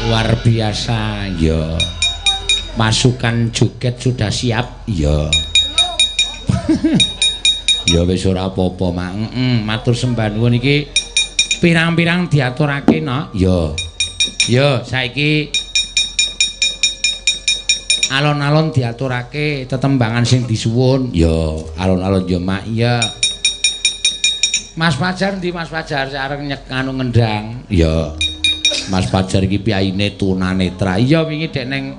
Luar biasa ya. Masukan joget sudah siap ya. Ya wis ora apa-apa, Mak. Matur sembah nuwun iki pirang-pirang diaturake no. Ya. Ya, saiki alon-alon diaturake tetembangan sing disuwun. Ya, alon-alon ya, Mak. Ya. Mas Fajar ndi Mas Fajar arep nyek anu ngendang. Ya. Mas Fajar iki piyayine tunanetra. Iya wingi dek ning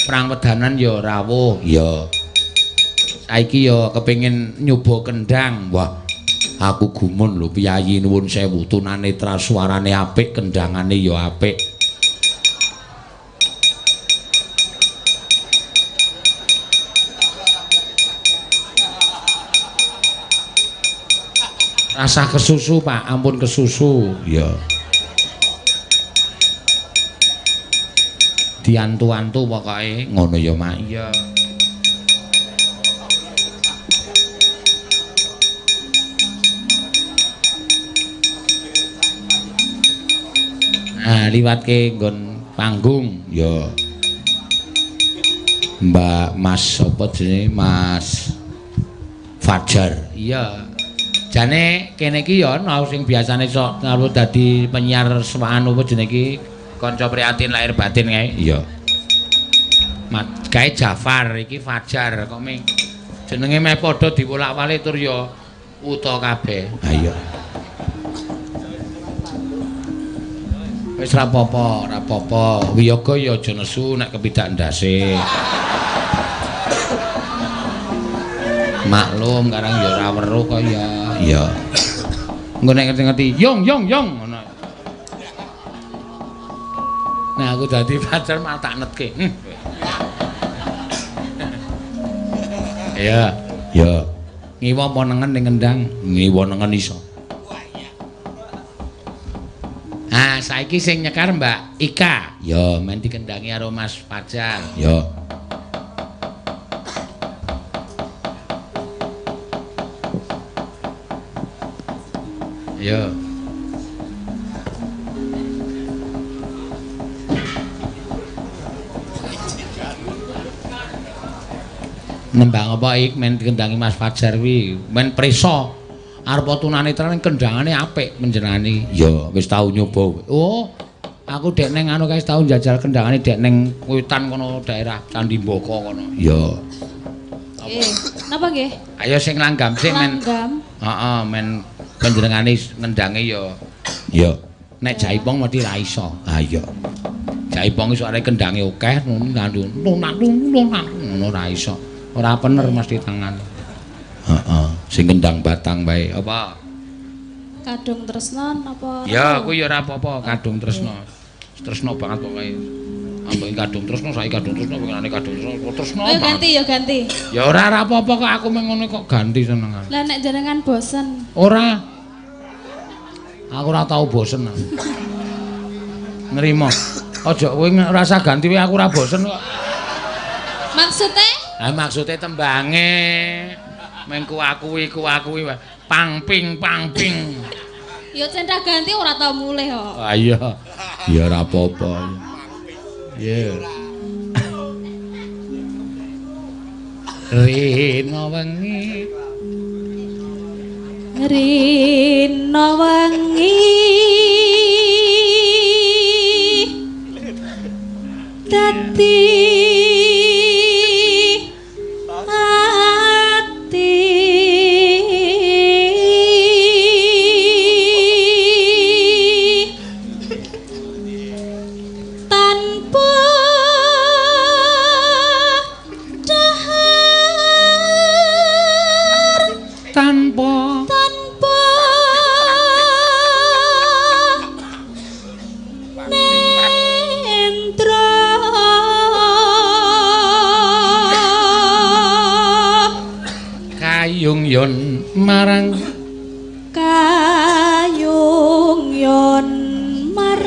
perang wedanan ya rawuh. Ya. Saiki ya kepengin nyoba kendang. Wah, aku gumun lho piyayi nuwun sewu tunanetra suarane apik, kendangane ya apik. Rasah kesusu, Pak, ampun kesusu. Ya. Diantu-antu pokoke ngono ya, Mak. Iya. Nah, liwatke nggon panggung ya. Mbak Mas sapa jenenge Mas Fajar. Iya. Jane kene iki ya ana sing biasane sok karo dadi penyiar anu apa jenenge iki kanca prihatin lahir batin kae. Iya. Mat kae Jafar iki Fajar kok ming jenenge meh padha diwolak-walik tur ya wuta kabeh. Ha iya. Wis ra apa-apa, ra apa-apa. Wiyaga ya aja nesu nek kepidak ndase. Maklum karang ya ora weruh kok ya. Iya. Engko nek ngerti-ngerti, yong yong yong ngono. Nah aku dadi pacar malah tak netke. Iya, ya. Ngiwa apa nengen ning kendang? Ngiwa nengen iso. Ah, saiki sing nyekar Mbak Ika. Ya, men dikendangi karo Mas Fajar. Ya. Ya. Nembang apa ik men dikendangi Mas Fajar kuwi? Men preso. Arep tunanetra ning kendangane apik panjenengane. Ya, wis tau nyoba. Oh, aku dek ning anu kae tau njajal kendangane dek ning wetan kono daerah Candi Mboko kono. Ya. Nggih, napa nggih? Ayo sing langgam sik men. Langgam. Heeh, men panjenengane ngendange ya. Ya. Nek jaipong mesti ra iso. Ha iya. Jaipong iso arek kendange akeh ngono ra iso. Ora pener mesti tangan. Heeh, sing kendang batang bae. Apa? Kadung tresna napa? Ya, kuwi ya ora apa-apa, kadung tresna. Tresna banget pokoke. Amboke kadung tresna, saiki kadung tresna, pengenane kadung tresna, tresna. Ayo ganti ya ganti. Ya ora ora apa-apa kok aku mung ngono kok ganti senengan. Lah nek jenengan bosen? Ora. Aku ora tau bosen. Nrimo. Aja kowe rasa ganti wae aku ora bosen kok. Maksude? Ha maksude tembange. Mengku aku iku aku pang ping pang ping. Ya centah ganti ora tau mulih kok. Ah iya. Ya ora apa-apa. Iya. Rina wengi. Rina wengi. Dadi ati tanpa dahar tanpa tanpa nendra kayung yon marang kayung yon marang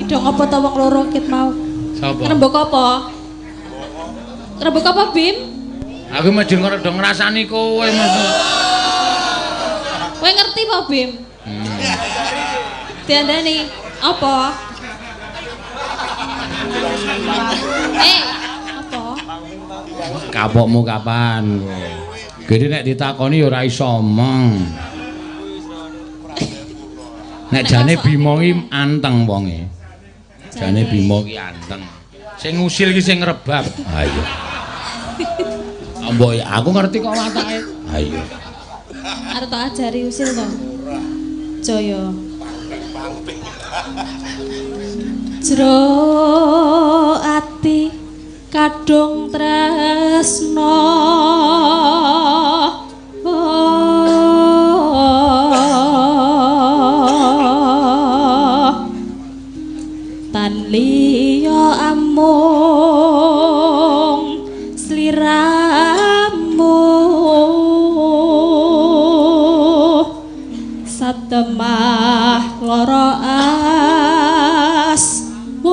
Dong apa to wong loro ket mau? Sapa? Ngrembug apa? Ngrembug apa, Bim? Aku mesti rada ngrasani kowe mesti. Kowe ngerti apa, Bim? Diandani apa? Apa? Kapokmu kapan? Gede nek ditakoni ya ora iso omong. Nek jane Bima ki anteng wonge. Jane Bima ki anteng. Sing ngusil ki sing ngrebab. Ha iya. Mbok aku ngerti kok watake. Ha iya. Arep tak ajari usil to. Jaya. Jero ati kadung tresna. Tan liya amung sliramu satemah lara asmara.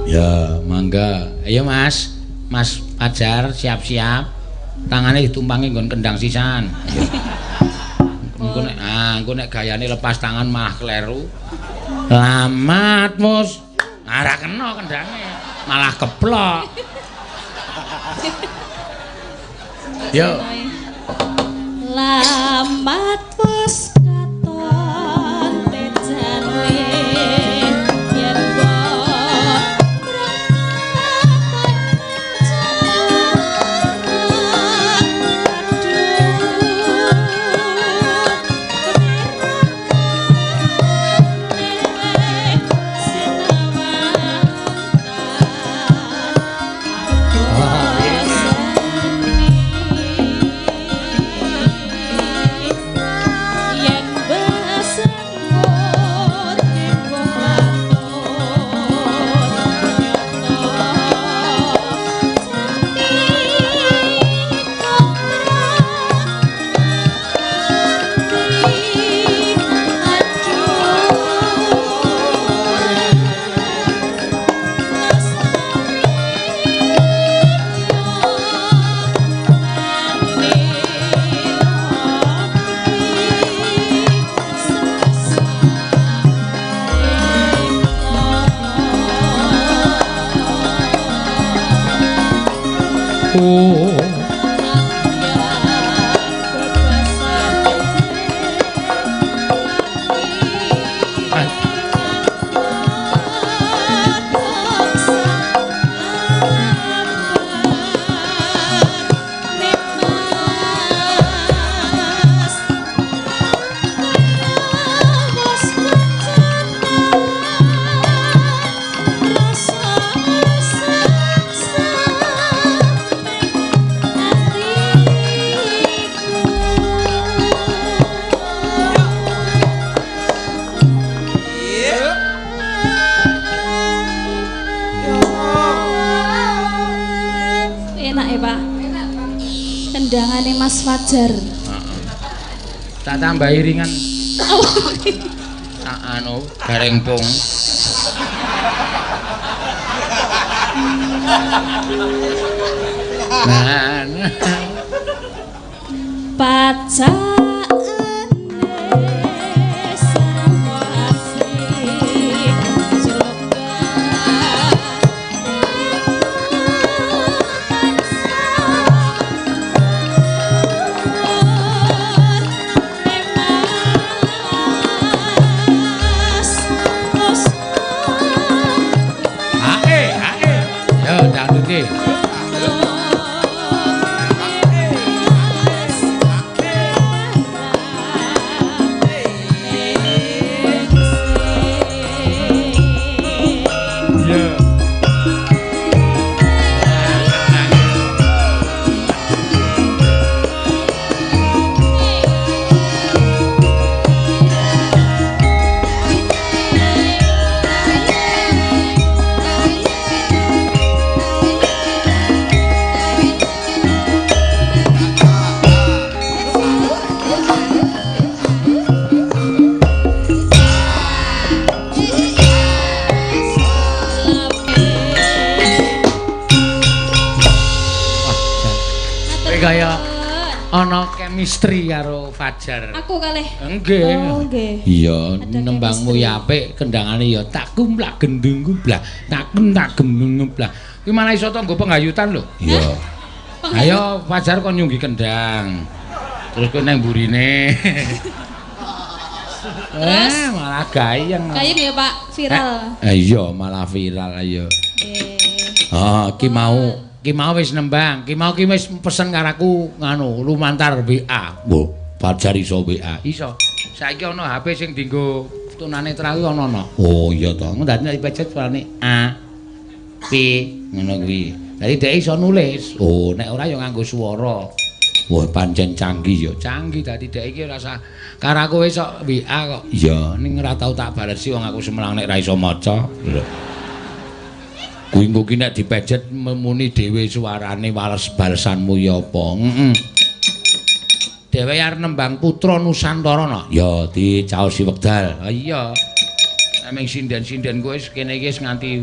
Ya, mangga. Ayo Mas, Mas Fajar siap-siap. Tangane ditumpangi nggon kendang sisan. Engko nek engko nek gayane lepas tangan malah kleru. Lamat mus. Ora kena kendange, malah keplok. Yo. Lamat wis katon tejane yen Kendangane Mas Fajar. Tak tambah iringan. Tak anu gareng pung. Nah, nah. Kaya ana chemistry karo Fajar. Aku kalih. Nggih. Oh, nggih. Iya, nembangmu ya apik, kendangane ya tak kumplak gendung kumplak, tak tak gendung kumplak. Kuwi malah iso to nggo penggayutan lho. Iya. Ayo Fajar kon nyunggi kendang. Terus kowe nang mburine. Terus? Malah gayeng. Gayeng ya, Pak, viral. Iya, malah viral ayo. Nggih. Ah, ki mau wis nembang, ki mau ki wis pesen karo aku nganu lumantar WA. Wah, Fajar iso WA. Iso. Saiki ana HP sing dienggo tunanetra kuwi ana ana. Oh iya to. Dadi nek dipejet suarane A P ngono kuwi. Dadi dhek iso nulis. Oh, nek ora ya nganggo swara. Wah, pancen canggih ya. Canggih dadi dhek iki ora usah karo aku wis sok WA kok. Iya, ning ora tau tak balesi wong aku semelang nek ra iso maca. Lho. Kuwi engko ki nek dipejet muni dhewe suarane wales balesanmu ya apa. Heeh. Dhewe arep nembang Putra Nusantara no. Ya dicaosi wekdal. Ha iya. Nek ming sinden-sinden kowe wis kene iki wis nganti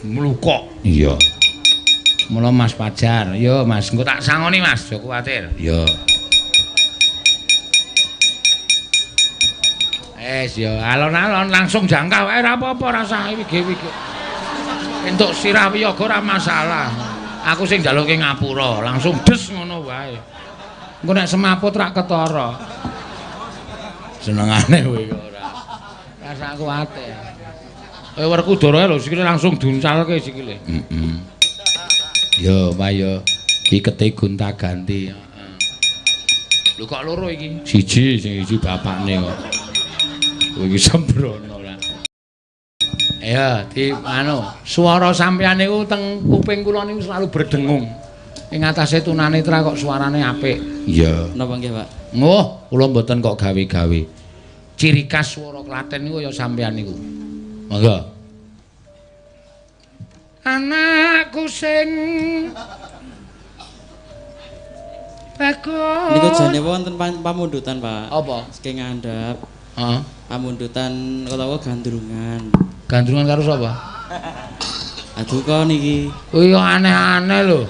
mlukok. Iya. Mula Mas Fajar, yo Mas, engko tak sangoni Mas, aja kuwatir. Iya. Es yo alon-alon langsung jangkah wae ora apa-apa, rasah wige-wige. Entuk sirah wiyaga ora masalah. Aku sing njaluke ngapura, langsung des ngono wae. Engko nek semaput rak ketara. Senengane kowe iki ora. Rasah kuwatir. Kowe Werkudara lho sikile langsung duncalke sikile. Heeh. Yo, Pak yo. Ikete gonta-ganti. Heeh. Lho kok loro iki? Siji, sing siji bapakne kok. Kowe iki sembrono ora. Ya, di anu, swara sampeyan niku teng kuping kula niku selalu berdengung. Ing atase tunanetra kok suarane apik. Iya. Napa nggih, Pak? Ngoh, kula mboten kok gawe-gawe. Ciri khas swara Klaten niku ya sampeyan niku. Monggo. Anakku sing bagus. Niku jane wonten pamundutan, Pak. Apa? Saking ngandhap. Heeh. Pamundutan utawa gandrungan. Gandrungan karo sapa? Aduh kok niki. Kuwi aneh-aneh lho.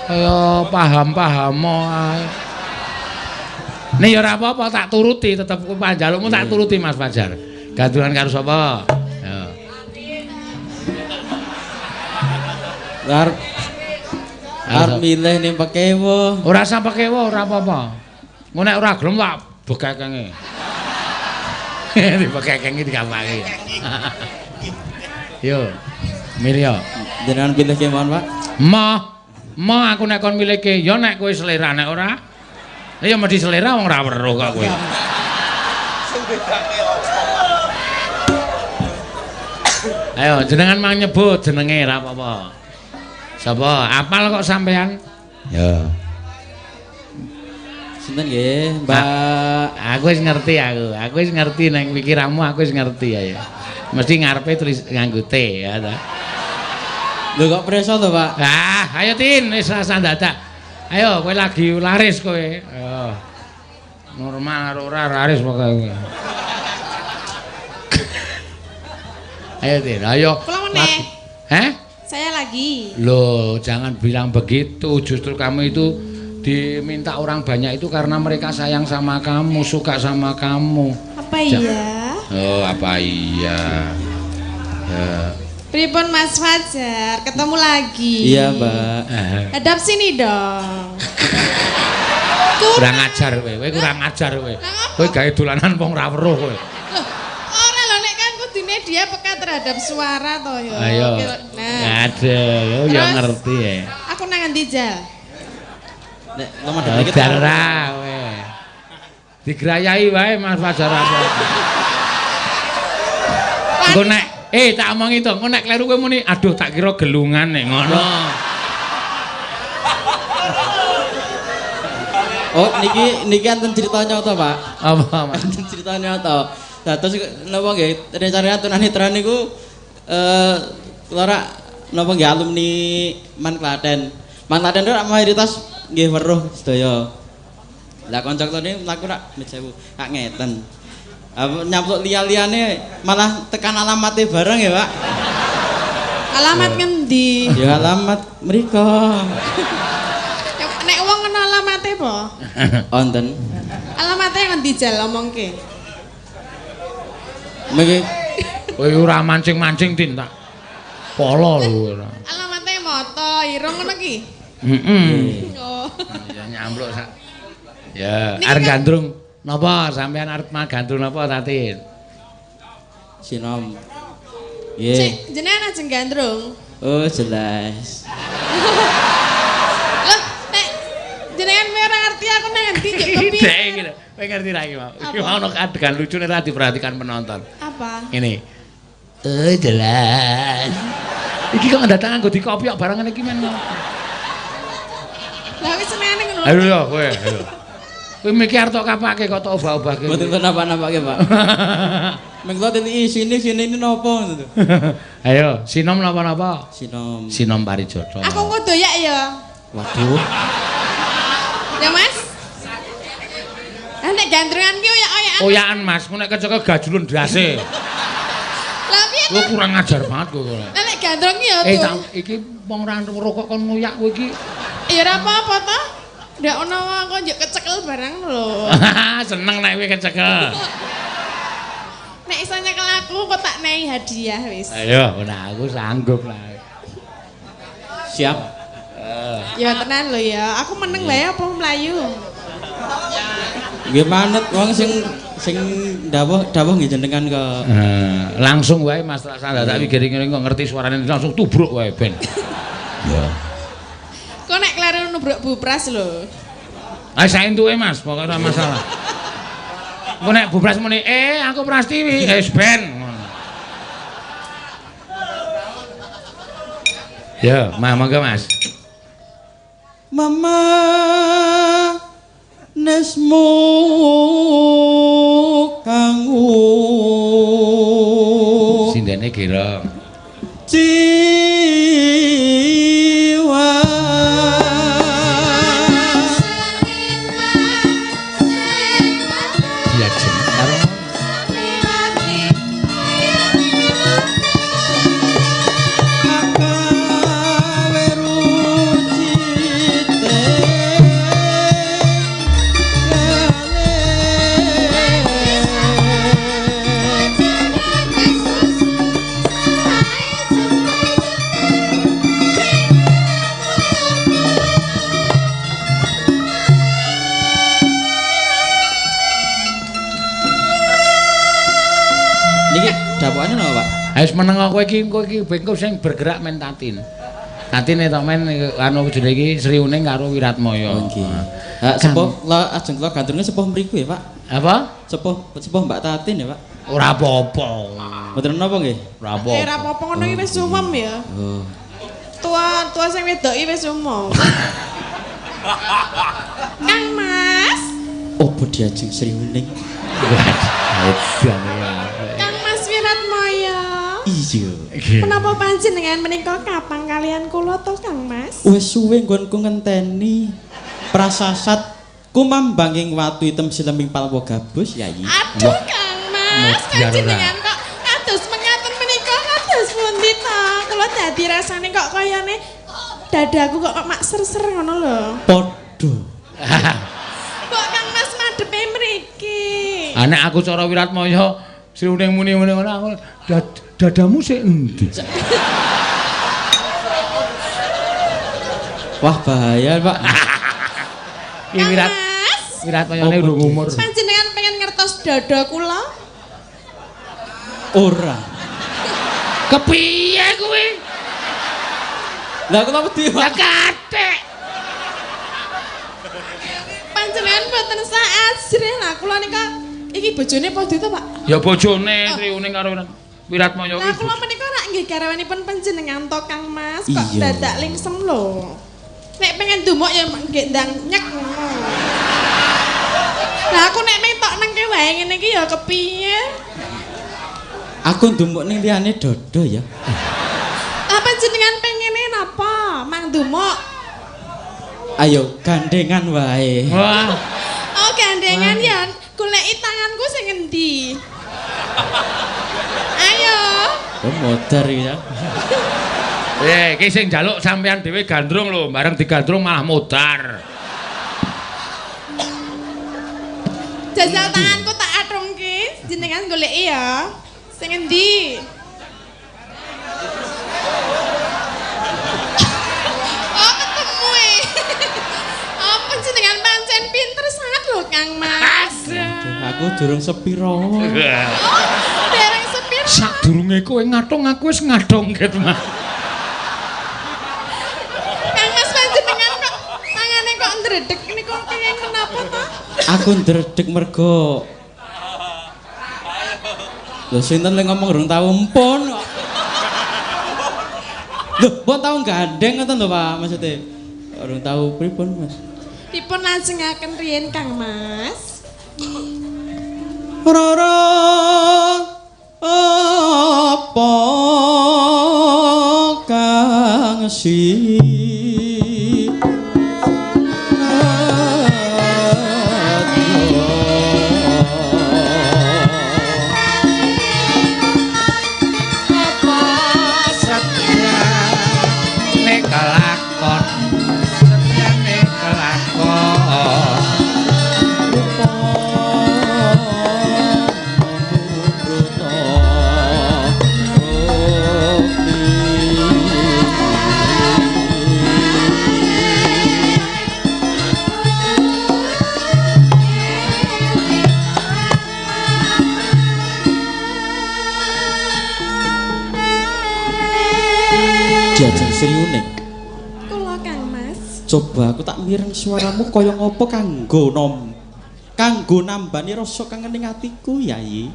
Kaya paham-paham ae. Nek ya ora apa-apa tak turuti, tetep panjalukmu tak turuti Mas Fajar. Gandrungan karo sapa? Ya. Arep milih ning pekewo. Ora usah pekewo, ora apa-apa. Engko nek ora gelem tak bekekenge. Dibekekenge digampangke. Yo, milih yo. Jenengan pilih kemawon, Pak? Moh. Moh aku nek kon milihke, ya nek kowe selera nek ora. Ya mesti selera wong ora weruh kok kowe. Sing bedake apa? Ayo jenengan mang nyebut jenenge ora apa-apa. Sapa? Apal kok sampean? Ya. Sinten nggih, Mbak? Aku wis ngerti aku. Aku wis ngerti nang pikiranmu aku wis ngerti ya. Mesti ngarepe tulis nganggo T ya ta. Lho kok preso to, Pak? Ah, ayo Tin, wis rasah dadak. Ayo kowe lagi laris kowe. Ayo. Normal karo ora laris pokoke kowe. Ayo Tin, ayo. Kula meneh. Heh? Saya lagi. Loh, jangan bilang begitu. Justru kamu itu diminta orang banyak itu karena mereka sayang sama kamu, suka sama kamu. Apa iya? Oh, apa iya? Ya. Pripun Mas Fajar, ketemu lagi. Iya, Mbak. Hadap sini dong. Kurang ajar kowe, kowe kurang ajar kowe. Kowe gawe dolanan wong ra weruh kowe. Loh, ora lho nek kan kudune dia peka terhadap suara to ya. Ayo. Nah. Aduh, ya ngerti ya. Aku nang endi, Jal? Nek madhep iki darah kowe. Digrayai wae Mas Fajar apa. Engko nek tak omongi to, engko nek kleru kowe muni aduh tak kira gelungan nek ngono. Oh, niki enten cerita nyata, Pak. Apa, Mas? Enten cerita nyata. Dados napa nggih rencana tunanetra niku ora napa nggih alumni Man Klaten. Man Klaten ora mayoritas nggih weruh sedaya. Lah kanca kula niku mlaku rak 1000, kak ngeten. Nyampluk liya-liyane malah tekan alamate bareng ya, Pak. Alamat ngendi? ngendi? Ya alamat mriko. Nek wong ngono alamate apa? Wonten. Alamate ngendi jal omongke? Mriki kowe ora mancing-mancing Tin tak. Polo lho ora. Alamate moto irung ngono ki? Heeh. Oh. Ya nyampluk sak. Ya, arep gandrung napa sampean arep gandrung napa Tatin? Sinom. Nggih. Cek, jenengan ajeng gandrung. Oh, jelas. Loh, nek jenengan kowe ora ngerti aku nang endi njuk kepiye? Dek iki lho. Kowe ngerti ra iki mau? Iki mau ono adegan lucu nek ora diperhatikan penonton. Apa? Ngene. Oh, jelas. Iki kok ndatang nganggo dikopi kok barang ngene iki men. Lah wis senengane ngono. Ayo yo kowe, ayo. Kowe mikir arep tok kapake kok tok obah-obahke. Mboten napa-napake, Pak. Meng kula tiliki sini sini ini napa ngono to. Ayo, sinom napa-napa? Sinom. Sinom Parijoto. Aku engko doyak ya. Waduh. Ya, Mas. Lah nek gandrungan ki oyak-oyakan. Oyakan Mas, ku nek kecekel gajulun ndase. Lah piye Kowe kurang ajar banget kowe. Lah nek gandrung ki ya Eh, tuh. iki wong ora rokok kon ngoyak kowe iki. Ya ora apa-apa to. Ndak ono wong kok njuk kecekel barang lho. Seneng nek kowe kecekel. Nek iso nyekel aku kok tak nei hadiah wis. Ayo, nah aku sanggup lah. Siap. Ya tenan lho ya, aku meneng wae apa mlayu. Nggih manut wong sing sing dawuh dawuh nggih jenengan kok. Langsung wae Mas Rasanda tak giring-giring kok ngerti suarane langsung tubruk wae ben. Ya. Kok nek kleru nubruk Bu Pras lho. Ah saentuke Mas, pokoke ora masalah. Engko nek Bu Pras muni, "Eh, aku Prastiwi." Wis ben. Ya, monggo Mas. Mama nesmu kanggo sindene girong jiwa diajeng karo Wis meneng kowe iki, kowe iki bengko sing bergerak men Tatin. Tatin tok men anu jenenge iki Sriuning karo Wiratmaya. Oh nggih. Ha sepuh la ajeng kula gandrunge sepuh mriku ya, Pak. Apa? Sepuh sepuh Mbak Tatin ya, Pak. Ora apa-apa. Mboten napa nggih? Ora apa-apa. Ora apa-apa ngono iki wis umum ya. Oh. Tua tua sing wedok iki wis umum. Kang Mas. Opo diajeng Sriuning? Kang Mas Wiratmaya. Iya. Menapa panjenengan menika kapang kalian kula to Kang Mas? Wis suwe nggonku ngenteni prasasat kumambanging watu item sileming palwa gabus Yayi. Aduh Kang Mas, panjenengan kok kados mengaten menika kados pundi to? Kula dadi rasane kok kayane dadaku kok mak ser-ser ngono lho. Padha. Kok Kang Mas madhepe mriki? Ah nek aku cara Wiratmaya Sriuning muni-muni ngono aku dadamu sik endi? Wah bahaya, Pak. Iki Wiratmayane urung umur. Panjenengan pengen ngertos dada kula? Ora. Kepiye kuwi? Lah kula wedi, Pak. Kathek. Panjenengan mboten sak ajrih lah kula nika iki bojone padha to, Pak? Ya bojone Sriuning karo Wiratmaya iki. Lah kula menika rak nggih garwanipun panjenengan to Kang Mas, kok dadak lingsem lho. Nek pengen dumuk ya nggih ndang nyek ngono. Lah aku nek mung tok nengke wae ngene iki ya kepiye? Aku ndumuk ning liyane dodo ya. Lah panjenengan pengene napa? Mang dumuk. Ayo gandengan wae. Wah. Oh gandengan ya, goleki tanganku sing endi? Ayo. Oh modar iki ya. Eh, iki sing njaluk sampean dhewe gandrung lho, bareng digandrung malah modar. Jajal tanganku tak atrungke, jenengan goleki ya. Sing endi? Oh, ketemu e. Apa jenengan pancen pinter sangat lho, Kang Mas. Aku durung sepiro. Oh, dereng sepiro. Sadurunge kowe ngathung aku wis ngathung ket mah. Kang Mas panjenengan kok tangane kok ndredeg niku kenging menapa to? Aku ndredeg mergo lho sinten lek ngomong urung tau empun kok. Lho, mbok tau gandeng ngoten lho, Pak, maksudnya. Urung tau pripun, Mas? Dipun lajengaken riyin Kang Mas. Rara apa kang si Setyane kelakon, setyane kelakon. Diajeng Sriuning. Kula Kang Mas. Coba aku tak mireng suaramu kaya ngopo kanggo nom. Kanggo nambani rasa kangen ing atiku, Yayi.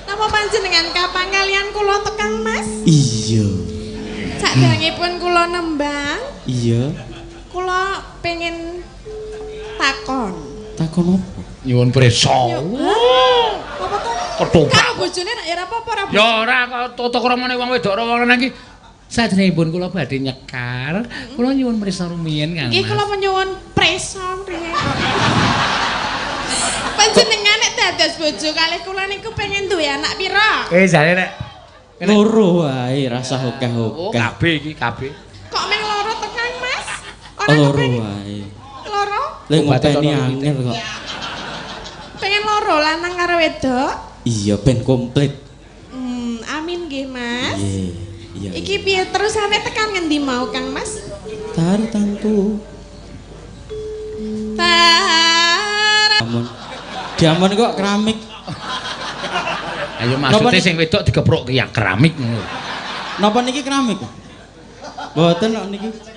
Napa panjenengan kapan kalian kula to Kang Mas? Iya. Sakderengipun kula nembang, Iya. kula pengen takon. Takon apa? Nyuwun prisa. Apa to? Ketoprak. Karo bojone nek ya ora apa-apa ora. Ya ora kok tata kramane wong wedok ora wong lanang iki. Sajroning kula badhe nyekar, kula nyuwun prisa rumiyin Kang Iki Mas. kula nyuwun prisa mriye. Panjenengan nek dados bojo kalih kula niku pengen duwe anak pira? Eh jane nek Loro wae rasah oh akeh-akeh. KB iki KB. Kok meng loro to Kang Mas? Ora Loro kepengin wae. loro? Lek Obate ngopeni ana angel kok. Pengen loro lanang karo wedok? Iya ben komplit. Amin nggih Mas. Iya. Iya. Iki piye terusane tekan ngendi mau Kang Mas? Tartantu. Tar Diamond. Diamond kok keramik. Ayo Napa maksudnya nih? sing wedok digeprok ki ya keramik ngono. Napa niki keramik? Mboten kok niki. tak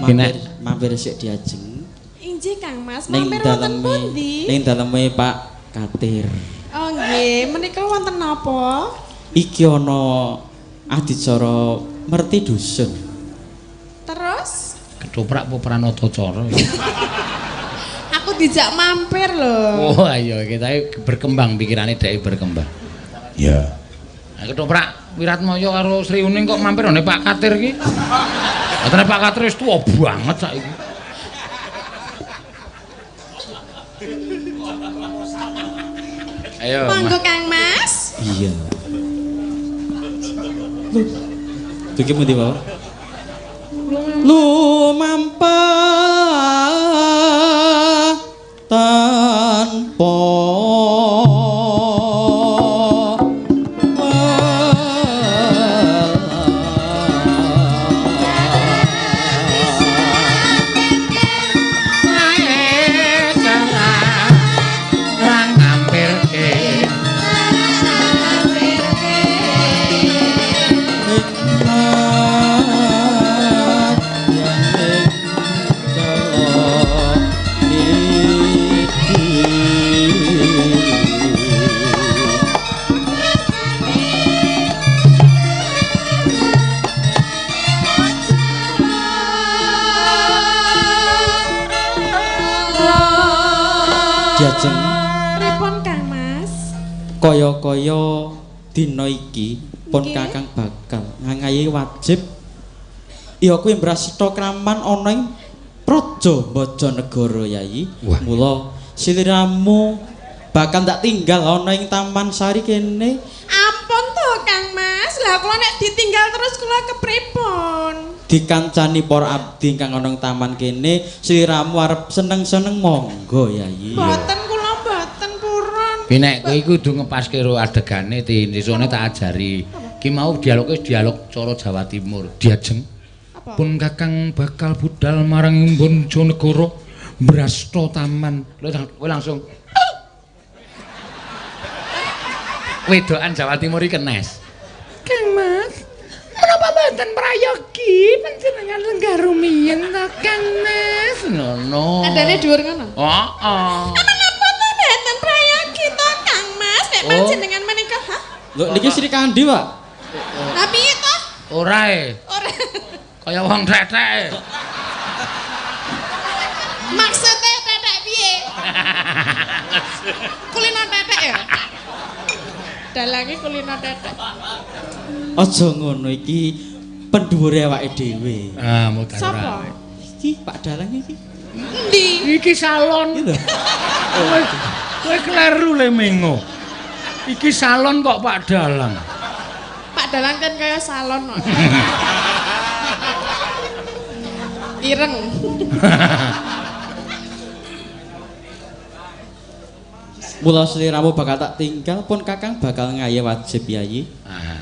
Mampir, mampir sik diajeng. Injih Kang Mas, Ning mampir wonten daleme, pundi? ning daleme Pak Katir. Oh nggih, menika wonten napa? Iki ana adicara merti dusun. Terus Ketoprak apa Pranatacara? aku dijak mampir lho. Oh ayo kita berkembang pikirane dhek berkembang. Iya. Nah, ketoprak Wiratmaya karo Sri Uning kok mampir nang Pak Katir iki. Katene Pak Katir wis tuwa banget saiki. Ayo. Monggo Kang Mas. Iya. Lho. Dugi pundi, Pak? Lumampah tanpa Rang ngampirke. Diajeng. Pripun Kang Mas? Kaya-kaya dina iki pun Kakang bakal ngangayi wajib ya kuwi mbrasta kraman ana ing Praja Bojonegoro Yayi. Mula sliramu bakal tak tinggal ana ing Taman Sari kene. Ampun to Kang Mas, lah kula nek ditinggal terus kula kepripun? Dikancani para abdi kang ana ing taman kene, sliramu arep seneng-seneng monggo Yayi. Mboten kula mboten purun. Ki nek kowe iku kudu ngepaske karo adegane Tin, sesone tak ajari. Ki mau dialoge dialog cara Jawa Timur. Diajeng. Pun Kakang bakal budal marang Bojonegoro mbrasta taman. Lho kowe langsung wedokan Jawa Timur iki kenes. Kang Mas, menapa mboten prayogi panjenengan lenggah rumiyin to Kang Mas? Ngono. Adane dhuwur ngono. Heeh. Menapa to mboten prayogi to Kang Mas? Nek panjenengan menika, hah? Lho niki Sri Kandi, Pak. Lah piye to? Ora e. Ora. Kaya wong tetek. Maksudnya tetek piye? Kulino tetek ya? Dalange kulino tetek. Aja ngono iki pendhuwure awake dhewe. Ah, mutar. Sapa? Iki Pak Dalang iki. Endi? Iki salon. Iki lho. Kowe kleru le mengo. Iki salon kok Pak Dalang. Pak Dalang kan kaya salon kok. Ireng. Mula sliramu bakal tak tinggal pun Kakang bakal ngaye wajib Yayi. Ah.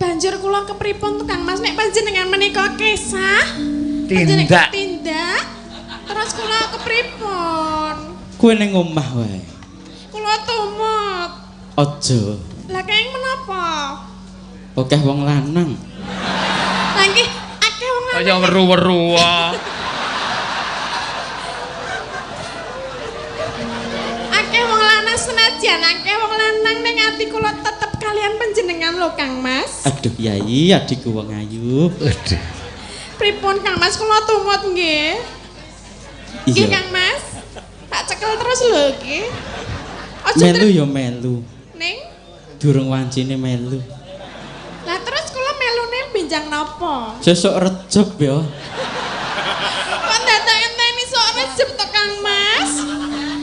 Banjur kula kepripun to Kang Mas nek panjenengan menika kesah? Tindak. Tindak. Terus kula kepripun? Kowe ning omah wae. Kula tumut. Aja. Lah kenging menapa? Akeh wong lanang. Lah nggih akeh wong lanang. Kaya weru-weru wae. Akeh wong lanang senajan akeh wong lanang ning ati kula tetep kalian panjenengan lho Kang Mas. Aduh Yayi, adikku wong ayu. Aduh. Pripun Kang Mas kula tumut nggih? Nggih Kang Mas. Tak cekel terus lho iki. Aja Melu ya melu. Ning durung wancine melu. Lah terus kula melune benjang napa? Sesuk Rejeb ya. Kok dadak enteni sok Rejeb to Kang Mas?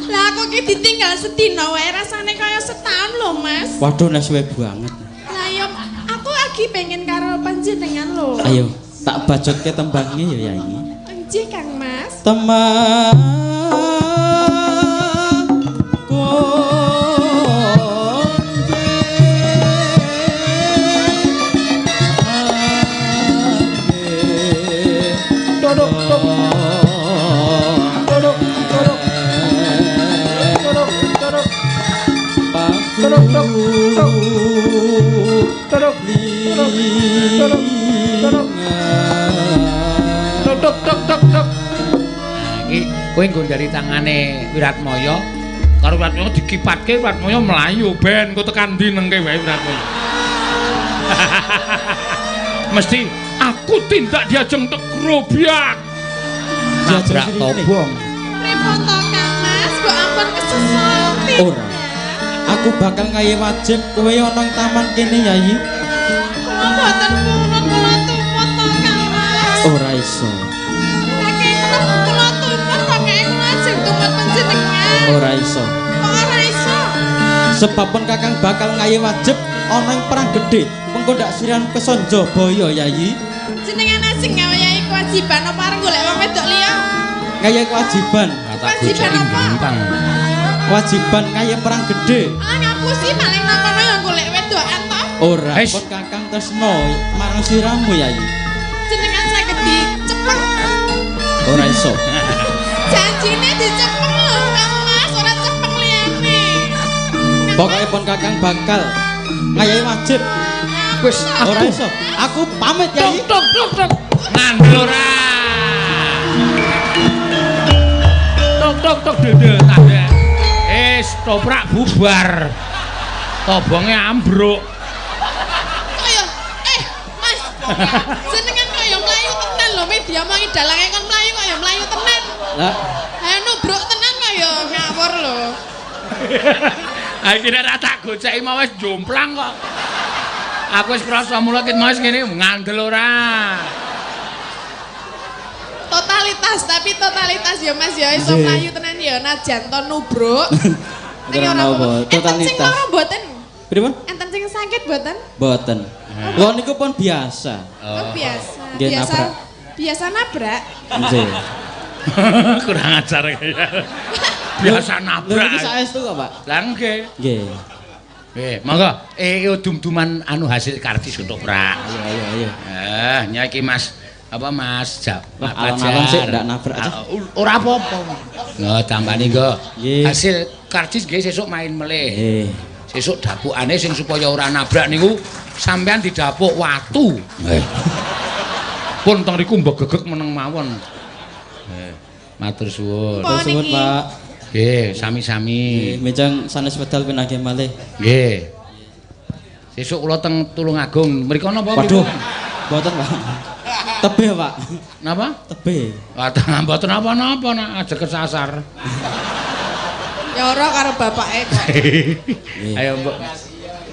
Lah aku ki ditinggal sedina wae rasane kaya setahun lho Mas. Waduh nek suwe banget. Lah yo aku lagi pengen karo panjenengan lho. Ayo, tak bacotke tembangnya ya Yayi. Nggih Kang Mas. Teman Iki kowe nggondari tangane Wiratmaya karo Wiratmaya dikipatke, Wiratmaya mlayu ben engko tekan ndi nengke wae Wiratmaya. Mesti aku tindak diajeng tek grobyak. Nabrak tobong. Pripun to Kang Mas? Mbok ampun kesesal. Ora. Aku bakal ngaye wajib kowe ana ing taman kene Yayi. Kula mboten purun kula tumut to Kang Mas. Ora iso. Kula tumut pokoke kula ajeng tumut panjenengan. Ora iso. Kok ora iso? Sebab pun Kakang bakal ngaye wajib ana ing perang gedhe. Mengko ndak sirian Kesanjabaya Yayi. Jenengan ajeng ngayahi kewajiban apa arep golek wong wedok liya? Ngayahi kewajiban. Kewajiban apa? Kewajiban kaya perang gedhe. Ah ngapusi paling nang kono ya golek wedokan to. Ora, pun Kakang tresno marang siramu Yayi. Jenengan saged dicepeng. Ora iso. Janjine dicepeng lho Kang Mas, ora cepeng liyane. Pokoke pun Kakang bakal ngayahi wajib. Wis ora iso. Aku pamit Yayi. Tok tok tok. Ngandel ora. Tok tok tok dede tandhe. Wis toprak bubar. Tobonge ambruk. Kaya Mas. Jenengan kaya mlayu tenan lho, media omongi dalange kon mlayu kaya mlayu tenan. Lah, ayo nubruk tenan kaya ngawur. kur lho. Ha iki nek ra tak goceki mau wis jomplang kok. Aku wis krasa mula ket mau wis ngene ngandel ora. Totalitas, tapi totalitas ya Mas ya iso mlayu tenan ya najan to nubruk. Ning ora apa-apa. Enten sing lara mboten? Pripun? Enten sing sakit mboten? Mboten. Lho niku pun biasa. Oh, biasa. Biasa. Biasa nabrak. Nggih. Kurang ajar kaya. Biasa nabrak. Lho niki saestu kok, Pak? Lah nggih. Nggih. Nggih, monggo. Dum-duman anu hasil karcis ketoprak. Iya, iya, iya. Niki Mas apa Mas alon-alon sik ndak nabrak aja. Ora apa-apa. Lho tambani nggo. Hasil karcis nggih sesuk main melih. Nggih. Sesuk dapukane sing supaya ora nabrak niku sampean didapuk watu. Nggih. Pun teng riku mbegegeg meneng mawon. Nggih. Matur suwun. Matur suwun, Pak. Nggih, sami-sami. Nggih, benjang sanes wedal pinanggih malih. Nggih. Sesuk kula teng Tulungagung. Mriko napa? Waduh. Mboten, Pak. Tebih, Pak. Napa? Tebih. Wah, mboten napa-napa nak aja kesasar. Ya ora karo bapake kok. Ayo, Mbok.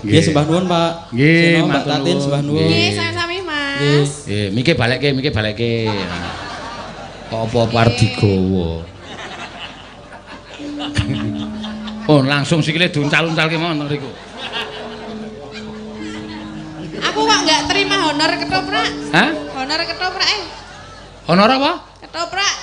Nggih, sembah nuwun, Pak. Nggih, Mbak Tatin sembah nuwun. Nggih, sami-sami, Mas. Nggih, mike balekke, mike balekke. Kok apa-apa arep digawa. Oh, langsung sikile diuncal-uncalke mawon teng riku. Aku kok nggak terima honor ketoprak. Hah? Honor ketoprak eh. Honor apa? Ketoprak.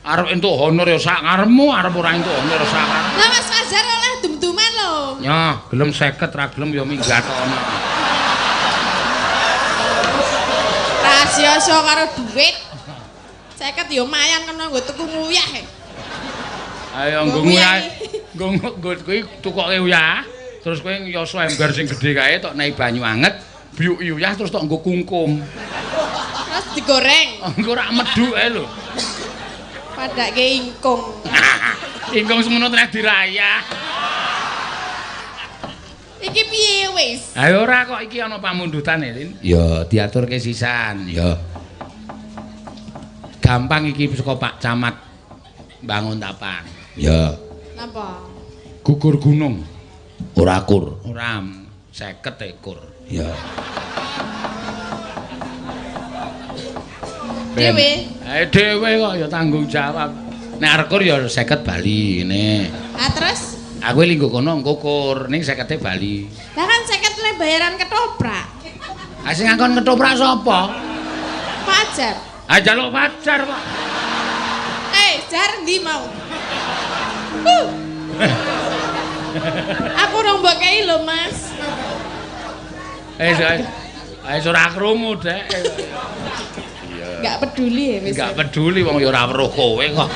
Arep entuk honor ya sak karepmu, arep ora entuk honor ya sak karepmu. Lah Mas Fajar oleh dum-duman lho. Nyah, gelem 50 ra gelem ya minggat ana. Rahasia karo duit. 50 ya lumayan kena nggo tuku nguyah. Ayo nggo nguyah. Nggo kuwi tukoke uyah, terus kowe yoso ember sing gedhe kae tok nei banyu anget, biyuki uyah terus tok nggo kungkum. Terus digoreng. Engko ora medhuk ae lho. Padake ingkung. Ingkung semono tenan dirayah. Iki piye wis? Ayo ora kok iki ana pamundhutane, Lin. Ya diaturke sisan, ya. Gampang iki saka Pak Camat Banguntapan. Ya. Napa? Gugur gunung. Ora kur. Ora 50 ekor. Ya. Dhewe. Dhewe kok ya tanggung jawab. Nek arep kur ya 50 bali ngene. Ah terus? Aku linggo kono engko kur ning 50 bali. Lah kan 50 le bayaran ketoprak. Ah sing ngakon ketoprak sapa? Fajar. Ah jaluk Fajar kok. Jar ndi mau? Aku rong mbok kei lho, Mas. Ora krungu, Dek. Iya. Enggak peduli ya wis. Enggak peduli wong ya ora weruh kowe kok.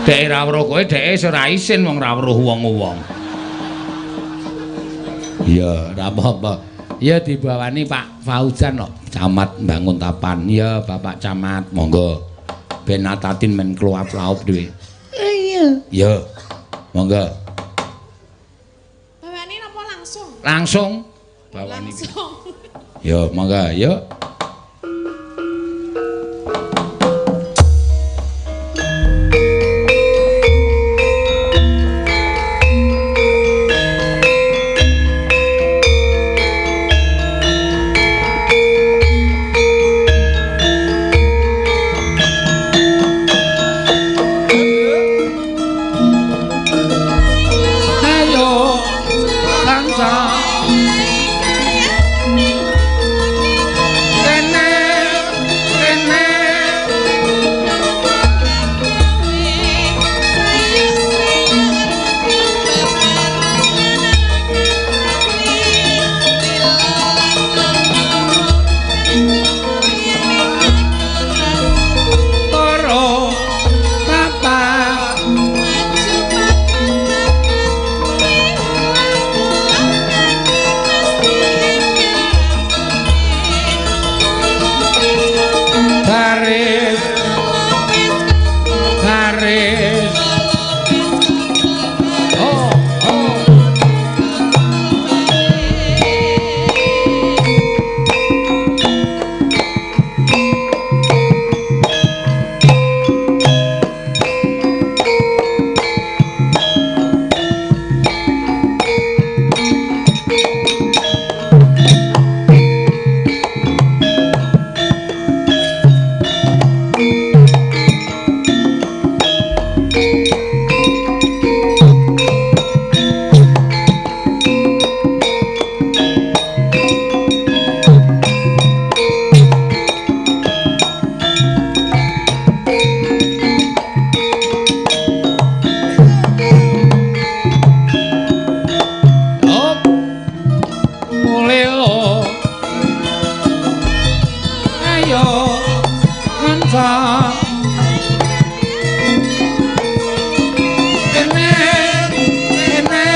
Dek ora weruh kowe, dek ora isin wong ora weruh wong-wong. Iya, ora apa-apa. Ya dibawani Pak Fauzan kok, Camat Banguntapan. Ya, Bapak Camat, monggo. Ben Tatin men kluap-laup dhewe. Iya. Ya. Monggo. Bawani napa langsung? Langsung. Bawani. Langsung. Ya, monggo, yuk. Sayo kanca kene kene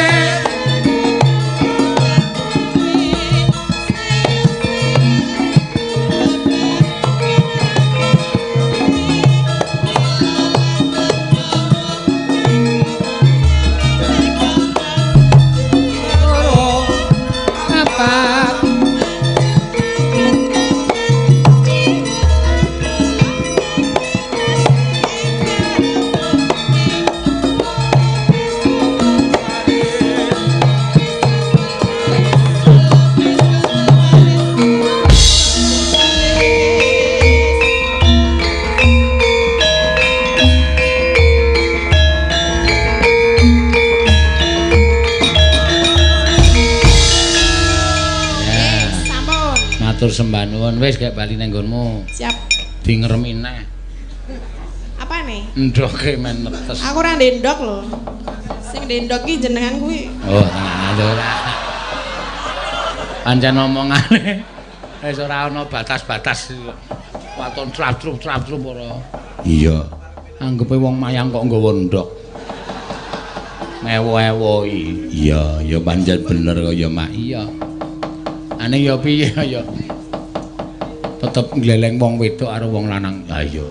loro papat. Ya. Sampun. Matur sembah nuwun, wis gek bali nang nggonmu. Siap. Dingremi neh. Apa nih? Ndoke men netes. Aku ora ndendok lho. Sing ndendok ki jenengan kuwi. Oh, tenan ora. Pancen omongane wis ora ana batas-batas. Waton trap-trup ora. Iya. Anggepe wong mayang kok nggawa ndok. Mewo-ewoi. Iya, ya pancen bener kaya mak. Iya. Ane ya piye ya. Tetep ngleleng wong wedok karo wong lanang. Ha iya.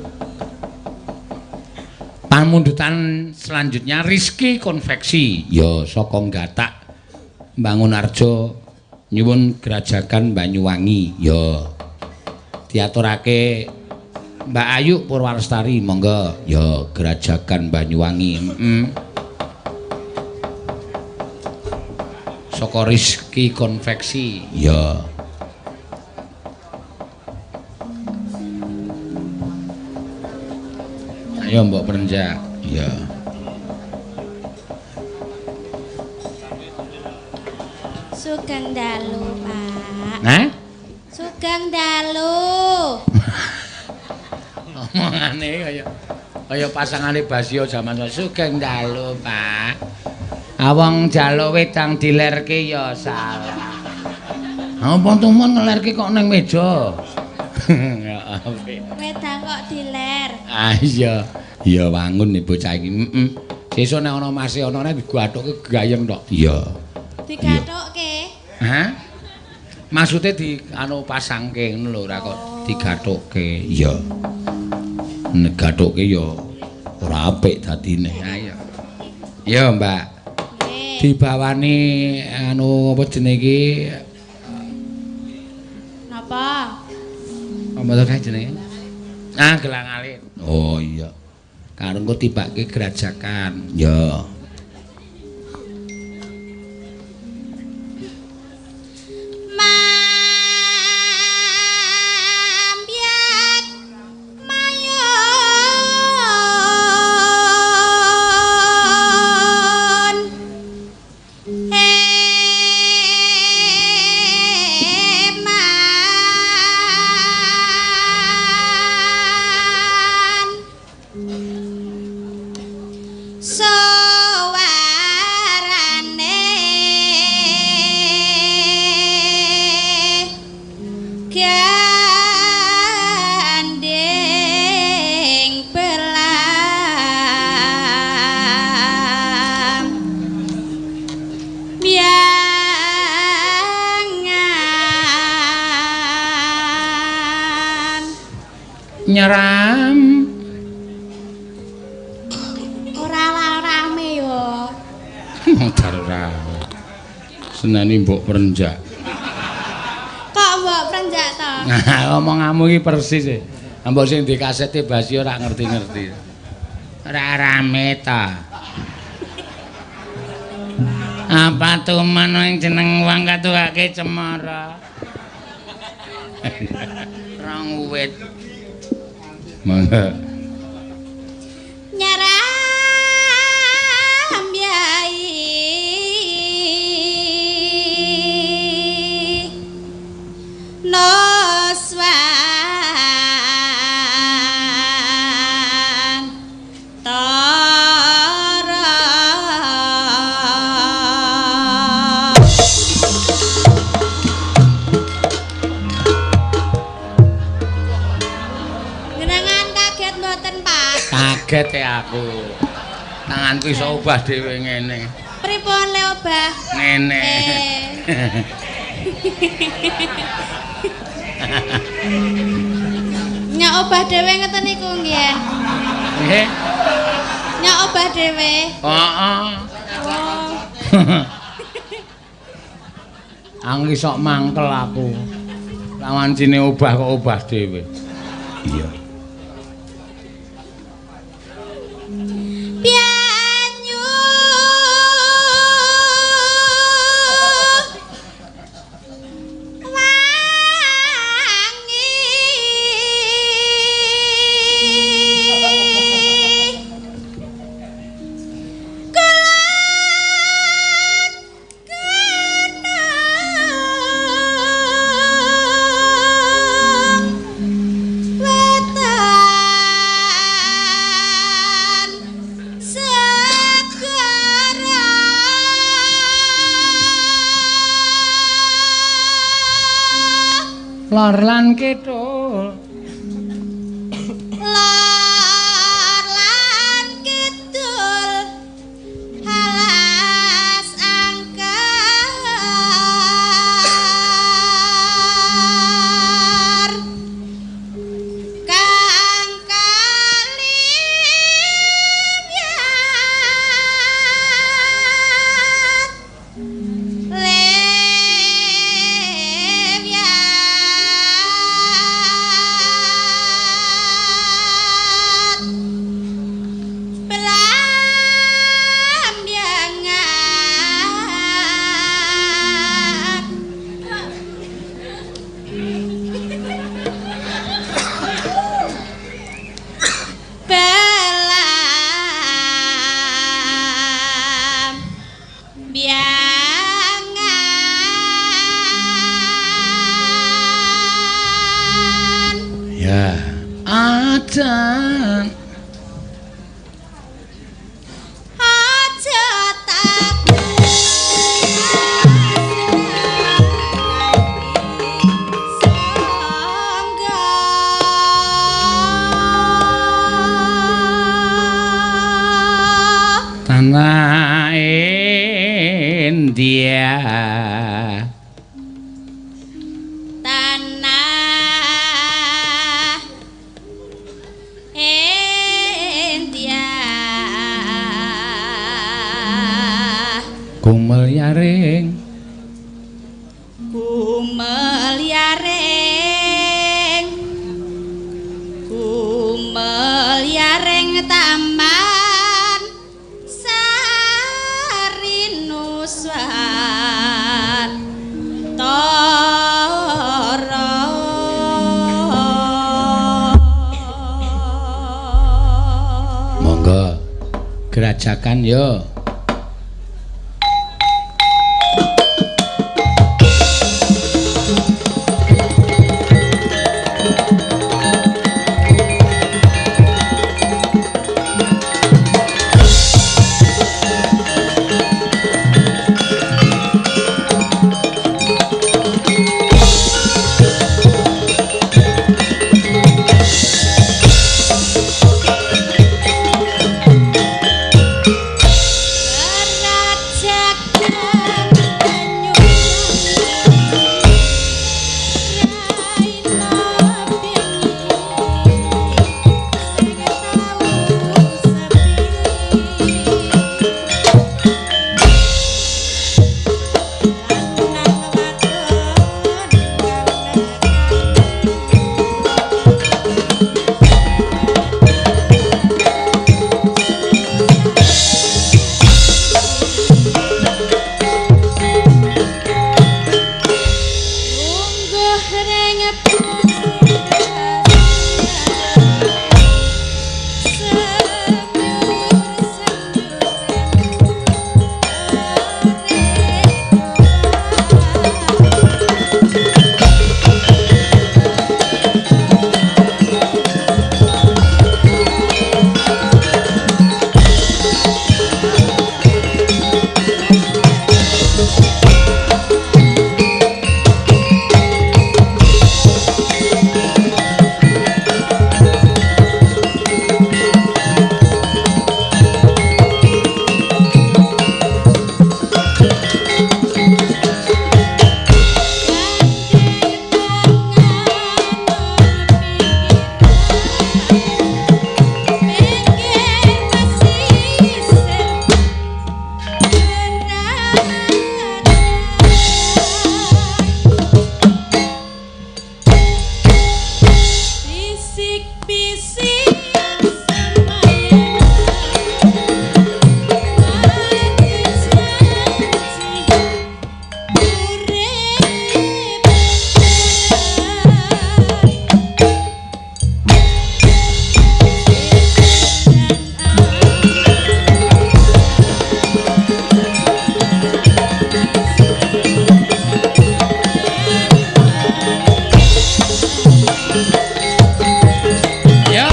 Pamundutan selanjutnya Rizky Konveksi. Ya saka Gatak Bangunarjo nyuwun Grajagan Banyuwangi. Ya. Diaturake Mbak Ayu Purwalestari monggo. Ya Grajagan Banyuwangi. Heeh. Saka Rizky Konveksi. Ya. Ayo mbok perenjak. Ya. Sugeng dalu, Pak. Hah? Sugeng dalu. Omongane kaya kaya pasangane Basio jaman sugeng dalu, Pak. Awong njaluk wedang dilerke ya salah. Apa tumun ngelerke kok ning meja? Ya apik. Wedang kok diler. Ah iya. Ya wangun nih bocah iki. Heeh. Sesuk nek ana mase ana nek digathukke gayeng tok. Iya. Digathukke. Hah? Maksude di anu pasangke ngono lho, ora kok digathukke. Iya. Nek gathukke ya ora apik dadine. Ha iya. Iya, Mbak. Nggih. Dibawani anu apa jenenge iki? Napa? Apa to kae jenenge? Ah, gelang alit. Oh iya. Karo engko tibake Grajagan. Ya. Mambyat mayun eman suwarane gandeng belam biangan Nyeram. Ora rame yo. Modar ora. Seneni mbok perenjak. Kok mbok perenjak to? Nah, omonganmu iki persis e. Mbok sing di kasete Basio ora ngerti-ngerti. Ora rame ta. Apa tuman ing jeneng wong katuhake cemara. Rong wit. Mangga. Nyeram yai noswan tara. Mboten, Pak. Kaget ya aku. Tanganku iso obah dhewe ngene. Pripun le obah? Ngene. Nyak obah dhewe ngeten niku nggih. Nggih. Nyak obah dhewe. Heeh. Oh. Aku iso mangkel aku. Lawancine obah kok obah dhewe. Iya. Banyu wangi kulon kenang wetan segara. Lor lan kidul. Lor lan kidul alas angker kang kalimyat lemyat belambangan belam biangan. Ya. Ajan. Aja takut sangga. Tanah India. Tanah India. Kumel yaring. Kumel yaring, kumel yaring taman sarinuswan tara. Monggo gerajakan yo. Bisik-bisik semayan mati janji urip. Ya.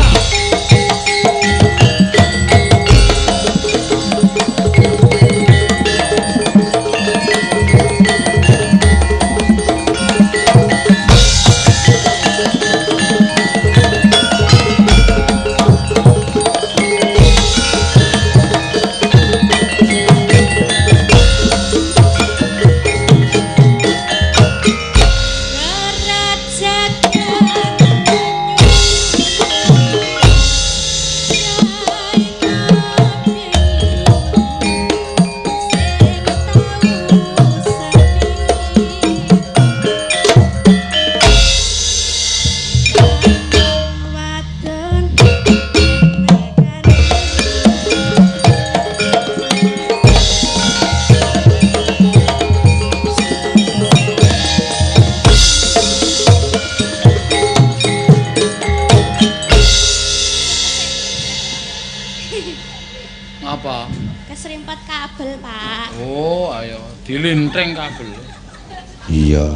Ngapa? Keserimpet kabel, Pak. Oh, ayo dilintring kabel. Iya.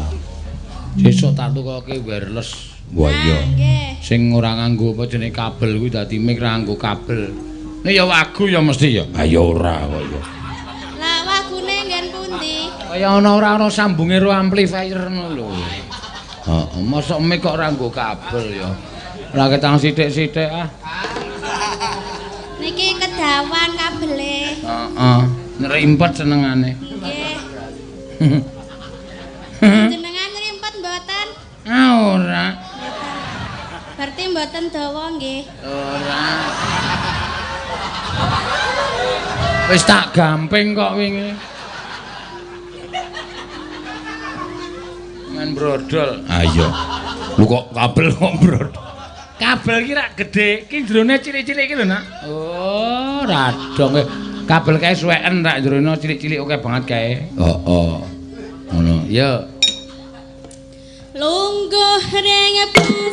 Sesuk tak tukoke wireless. Wah iya. Nggih. Sing ora nganggo apa jenenge kabel kuwi dadi mic ora nganggo kabel. Nek ya wagu ya mesti ya. Ha ya ora kok ya. Lah wagune nggen pundi? Kaya ana ora ana sambunge ro amplifier ngono lho. Heeh, mosok mic kok ora nganggo kabel ya. Ora ketang sithik-sithik ah. Niki kedawan kabele. Heeh, ngrimpet senengane. Nggih. Jenengan ngrimpet mboten? Ah ora. Berarti mboten dawa nggih. Ora. Wis tak gamping kok wingi. Main brodol. Ayo. Lu kok kabel kok brodol. Kabel ki rak gedhe, ki jerone cilik-cilik iki lho, Nak. Oh, radong. Kabel kae suweken rak jerone cilik-cilik oke banget kae. Heeh. Ngono. Ya. Lungguh ring pasir.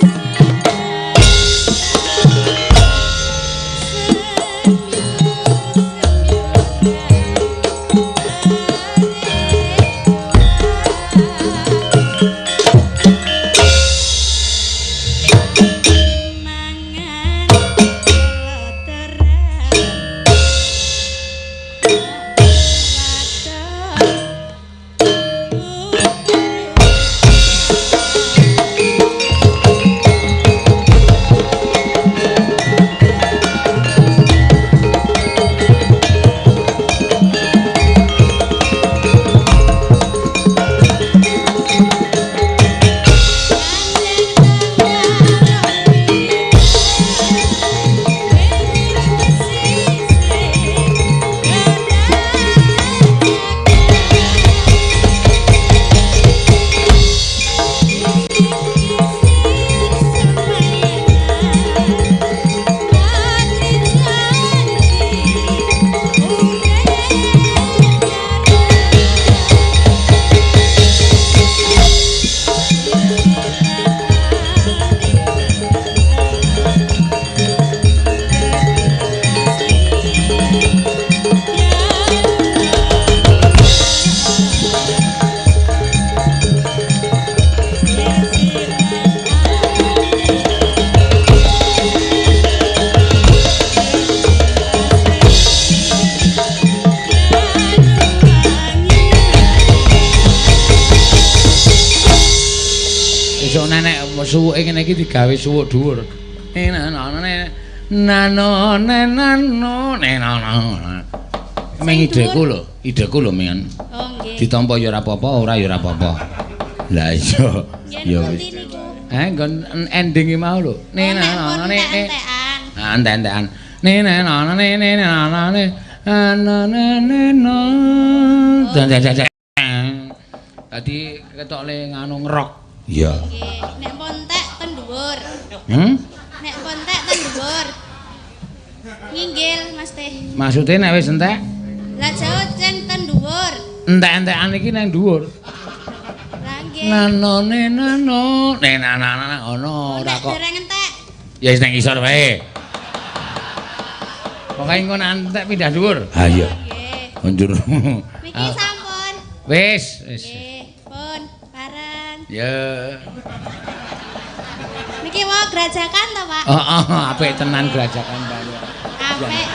Suwuke ngene iki digawe suwuk dhuwur. Nano nano nano. Meng ideku lho, ideku lho men. Oh nggih. Ditampa ya ora apa-apa, ora ya ora apa-apa. Lah iya. Ya wis. Nggon endinge mau lho. Nano ne. Ah entek-entekan. Nano ne nano ne nano nano. Dadi ketokle nganu ngerok. Iya. Nggih, nek pun entek ten dhuwur. Nek pun entek ten dhuwur. Nginggil Mas Teh. Maksude nek wis entek? Lah jauh ten ten dhuwur. Entek-entekan iki nang dhuwur. Lah nggih. Nanone nano, nek nanana ono ora kok. Dereng entek. Ya wis nang isor wae. Pokoke engko nek entek pindah dhuwur. Ha iya. Nggih. Njur. Niki sampun. Wis, wis. Nggih, pun bareng. Ya. Niki mau grajakan to, Pak? Heeh, apik tenan grajakan baru. Apik.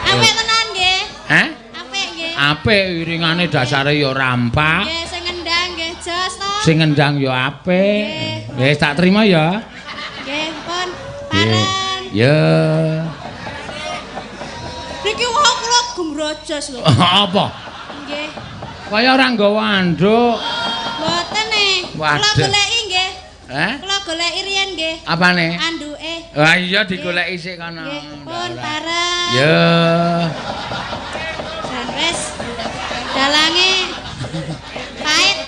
Apik tenan nggih. Hah? Apik nggih. Apik iringane dasare ya rampak. Nggih, sing ngendang nggih jos to. Sing ngendang ya apik. Wis tak terima ya. Nggih, pun bareng. Ya. Niki wau kula gemrojos lho. Apa? Nggih. Kaya ora nggawa anduk. Mboten e. Kula goleki nggih. Hah? Kula goleki riyen nggih. Apane? Anduke. Wah iya digoleki sik kono. Nggih, pun bareng. Ya. Jan wis dalange pait.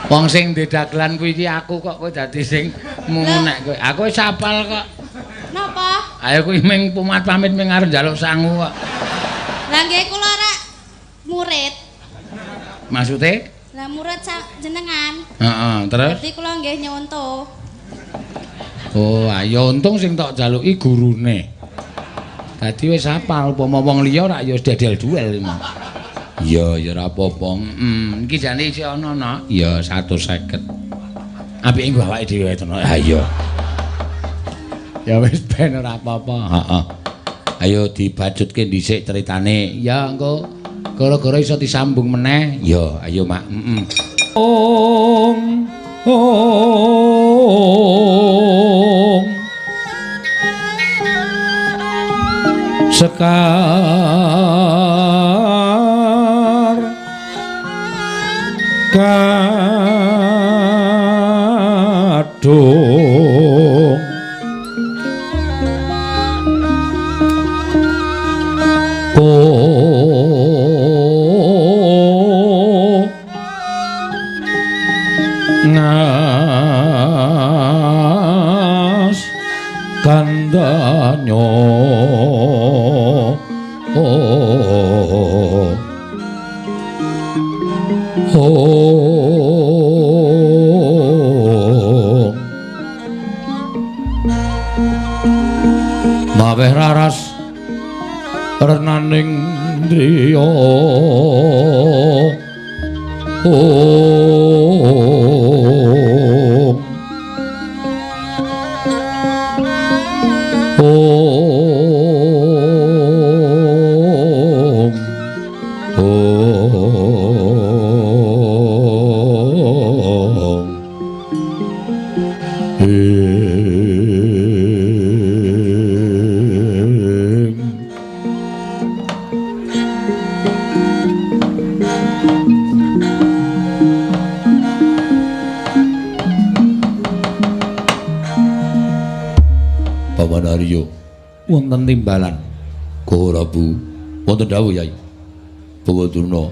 Wong sing ndek dagelan kuwi iki aku kok kowe dadi sing munek kowe. Aku wis hafal kok. Napa? Ayo kuwi ming pumat pamit ming arep njaluk sangu kok. Lah nggih kula rak murid. Maksude? Lah murid jenengan. Heeh, terus? Dadi kula nggih nyonto. Oh, ayo untung sing tok jaluki gurune. Dadi wis hafal upama wong liya rak ya wis dedel duel iki. Iya, ya ora apa-apa. Iki jane isih ana, Nak. Ya 150. Apike nggo awake dhewe wae to, Nak. Ha iya. Ya wis ben ora apa-apa. Heeh. Ayo dibacutke dhisik critane. Ya engko gara-gara iso disambung meneh. Ya, ayo Mak. Heeh. Ong ong Sekar kadung ko ngas kandanyo oh oh maweh raras renaning driya om om om ing Paman Arya wonten timbalan Prabu wonten dawuh Yai Bawa Durna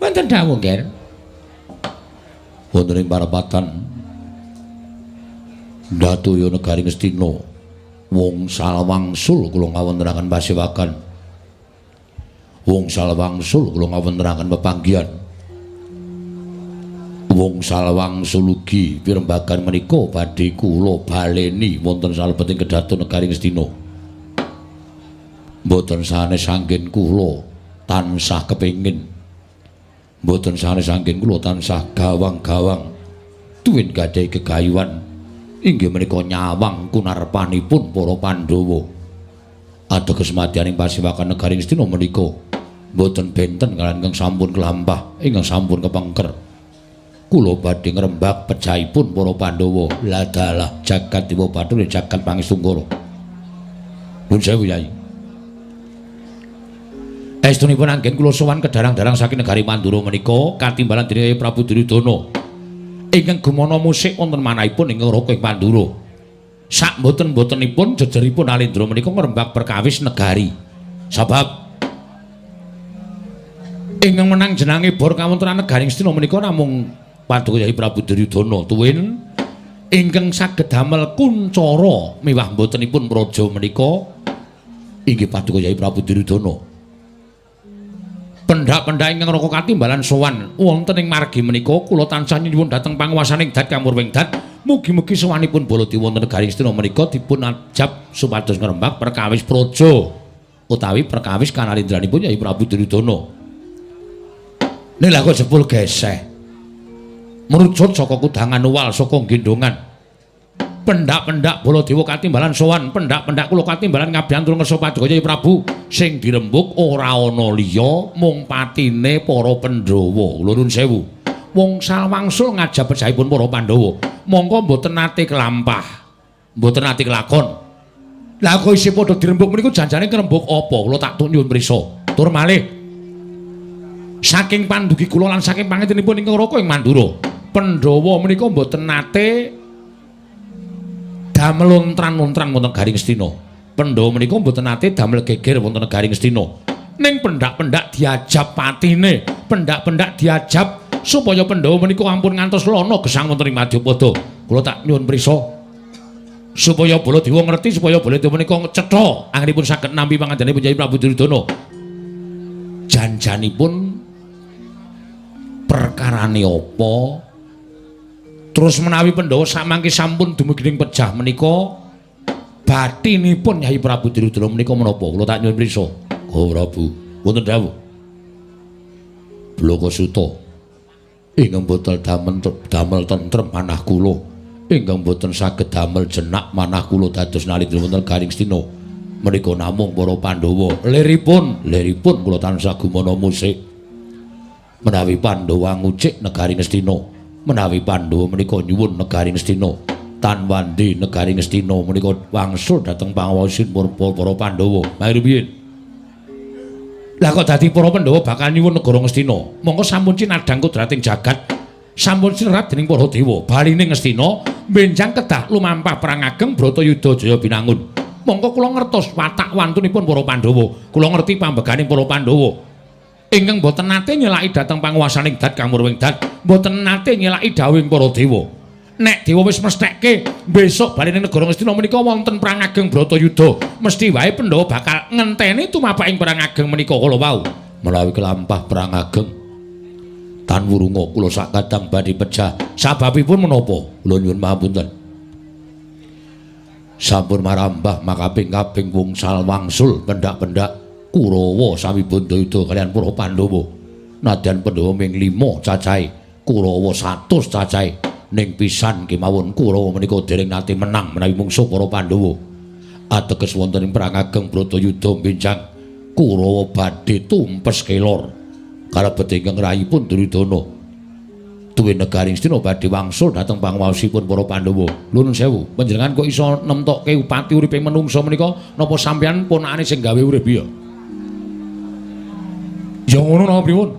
wonten dawuh Nger wonten ing parapatan Datuya negari Ngastina wong salwangsul kula ngawontenaken pasewakan wong salwangsul kula ngawontenaken pepanggihan wong salwangsul ugi pirembagan menika badhe kula baleni wonten salebeting kedaton negari Ngastina. Mboten sanes anggen kula tansah kepengin, mboten sanes anggen kula tansah gawang-gawang tuwin gadhahi gegayuhan inggih menika nyawang kunarpanipun para Pandhawa. Ateges madyaning pasewakan negari Ngastina menika mboten benten kaliyan ingkang sampun kelampah, ingkang sampun kepengker. Kula badhe ngrembak pejahipun para Pandhawa. Ladalah jagat dewa bathara jagat pangestu-ngara. Nuwun sewu Yai. Estunipun anggen kula sowan kedarang-darang saking negari Mandura menika katimbalan dening Prabu Duryudana ingkang gumana musik wonten manahipun ing Raka ing Mandura. Sak mboten-mbotenipun jejeripun Alendra menika ngrembak perkawis negari. Sebab ingkang menang jenange bor kawontenan negari Ngastina menika namung Paduka Yai Prabu Duryudana tuwin ingkang saged damel kuncara miwah mbotenipun praja menika inggih Paduka Yai Prabu Duryudana. Pendak-pendak ingkang raka katimbalan sowan wonten ing margi menika kula tansah nyuwun dhateng panguwasaning Dat Kamurwing Dat mugi-mugi sowanipun Baladewa wonten negari Ngastina menika dipun ajab supados ngrembak perkawis praja utawi perkawis kanalindranipun Yai Prabu Duryudana. Nek lha kok jebul geseh mrucut saka kudangan uwal saka gendongan. Pendak-pendak Baladewa katimbalan sowan, pendak-pendak kula katimbalan ngabyantur ngersa Paduka Yai Prabu sing dirembug ora ana liya mung patine para Pandhawa. Kula nuwun sewu. Wong salwangsul ngajab pejahipun para Pandhawa. Mongko mboten nate kelampah, mboten nate kelakon. Lah kok isih padha dirembug meniku janjane ngrembug apa? Kula tak nyuwun prisa. Tur malih saking pandugi kula lan saking pangetenipun ingkang Raka ing Mandura, Pandhawa menika mboten nate damel lontran-lontran wonten negari Ngastina. Pandhawa menika mboten nate damel geger wonten negari Ngastina. Ning pendak-pendak diajab patine, pendak-pendak diajab supaya Pandhawa menika ampun ngantos lana gesang wonten ing Madyapada. Kula tak nyuwun prisa supaya Baladewa ngerti, supaya Baladewa menika cetha anggenipun saged nampi pangandanipun Yai Prabu Duryudana. Janjanipun perkarane apa? Terus menawi Pandhawa samangke sampun dumugi ing pejah menika batinipun Yai Prabu Duryudana menika menapa? Kula tak nyuwun prisa. Oh Prabu, wonten dawuh. Blaka Suta ingkang boten damel tentrem manah kula, ingkang boten saged damel jenak manah kula dados nalindra wonten garing Ngastina menika namung para Pandhawa. Liripun kula tansah gumana musik. Menawi Pandhawa ngucik negari Ngastina, menawi Pandhawa menika nyuwun negari Ngastina, tan wandi negari Ngastina menika wangsul dhateng pangawasin para Pandhawa. Mari piye? Lah kok dadi para Pandhawa bakal nyuwun negara Ngastina? Mongko sampun cinadhang kodrating jagat, sampun sinerat dening para dewa. Baline Ngastina benjang kedah lumampah perang ageng Bratayuda Jaya Binangun. Mongko kula ngertos watak wantunipun para Pandhawa, kula ngerti pambeganing para Pandhawa. Ingkang boten nate nyelaki dhateng panguwasaning Dat Kamurwing Dat, boten nate nyelaki dawuhing para dewa. Nek dewa wis mesthekke besok baline negara Ngastina menika wonten perang ageng Bratayuda, mesti wae Pandhawa bakal ngenteni tumapaking perang ageng menika kala wau. Menawi kelampah perang ageng tan wurunga kula sakadang badhe pejah. Sababipun menapa? Kula nyuwun pamunten. Sampun marambah makaping-kaping wong salwangsul pendak-pendak Kurawa sami bandayuda kalian para Pandhawa. Nadyan Pandhawa ming 5 cacahe, Kurawa 100 cacahe. Ning pisan kemawon Kurawa menika dereng nate menang menawi mungsuh para Pandhawa. Ateges wonten ing perang ageng Bratayuda benjang Kurawa badhe tumpes kelor. Kalebet ingkang rayipun Duryudana. Tuwin negari Ngastina badhe wangsul dhateng panguwasipun para Pandhawa. Nuwun sewu, panjenengan kok iso nemtokke upati uripe menungsa menika napa sampeyan ponakane sing gawe urip ya? Ya ngono napa pripun?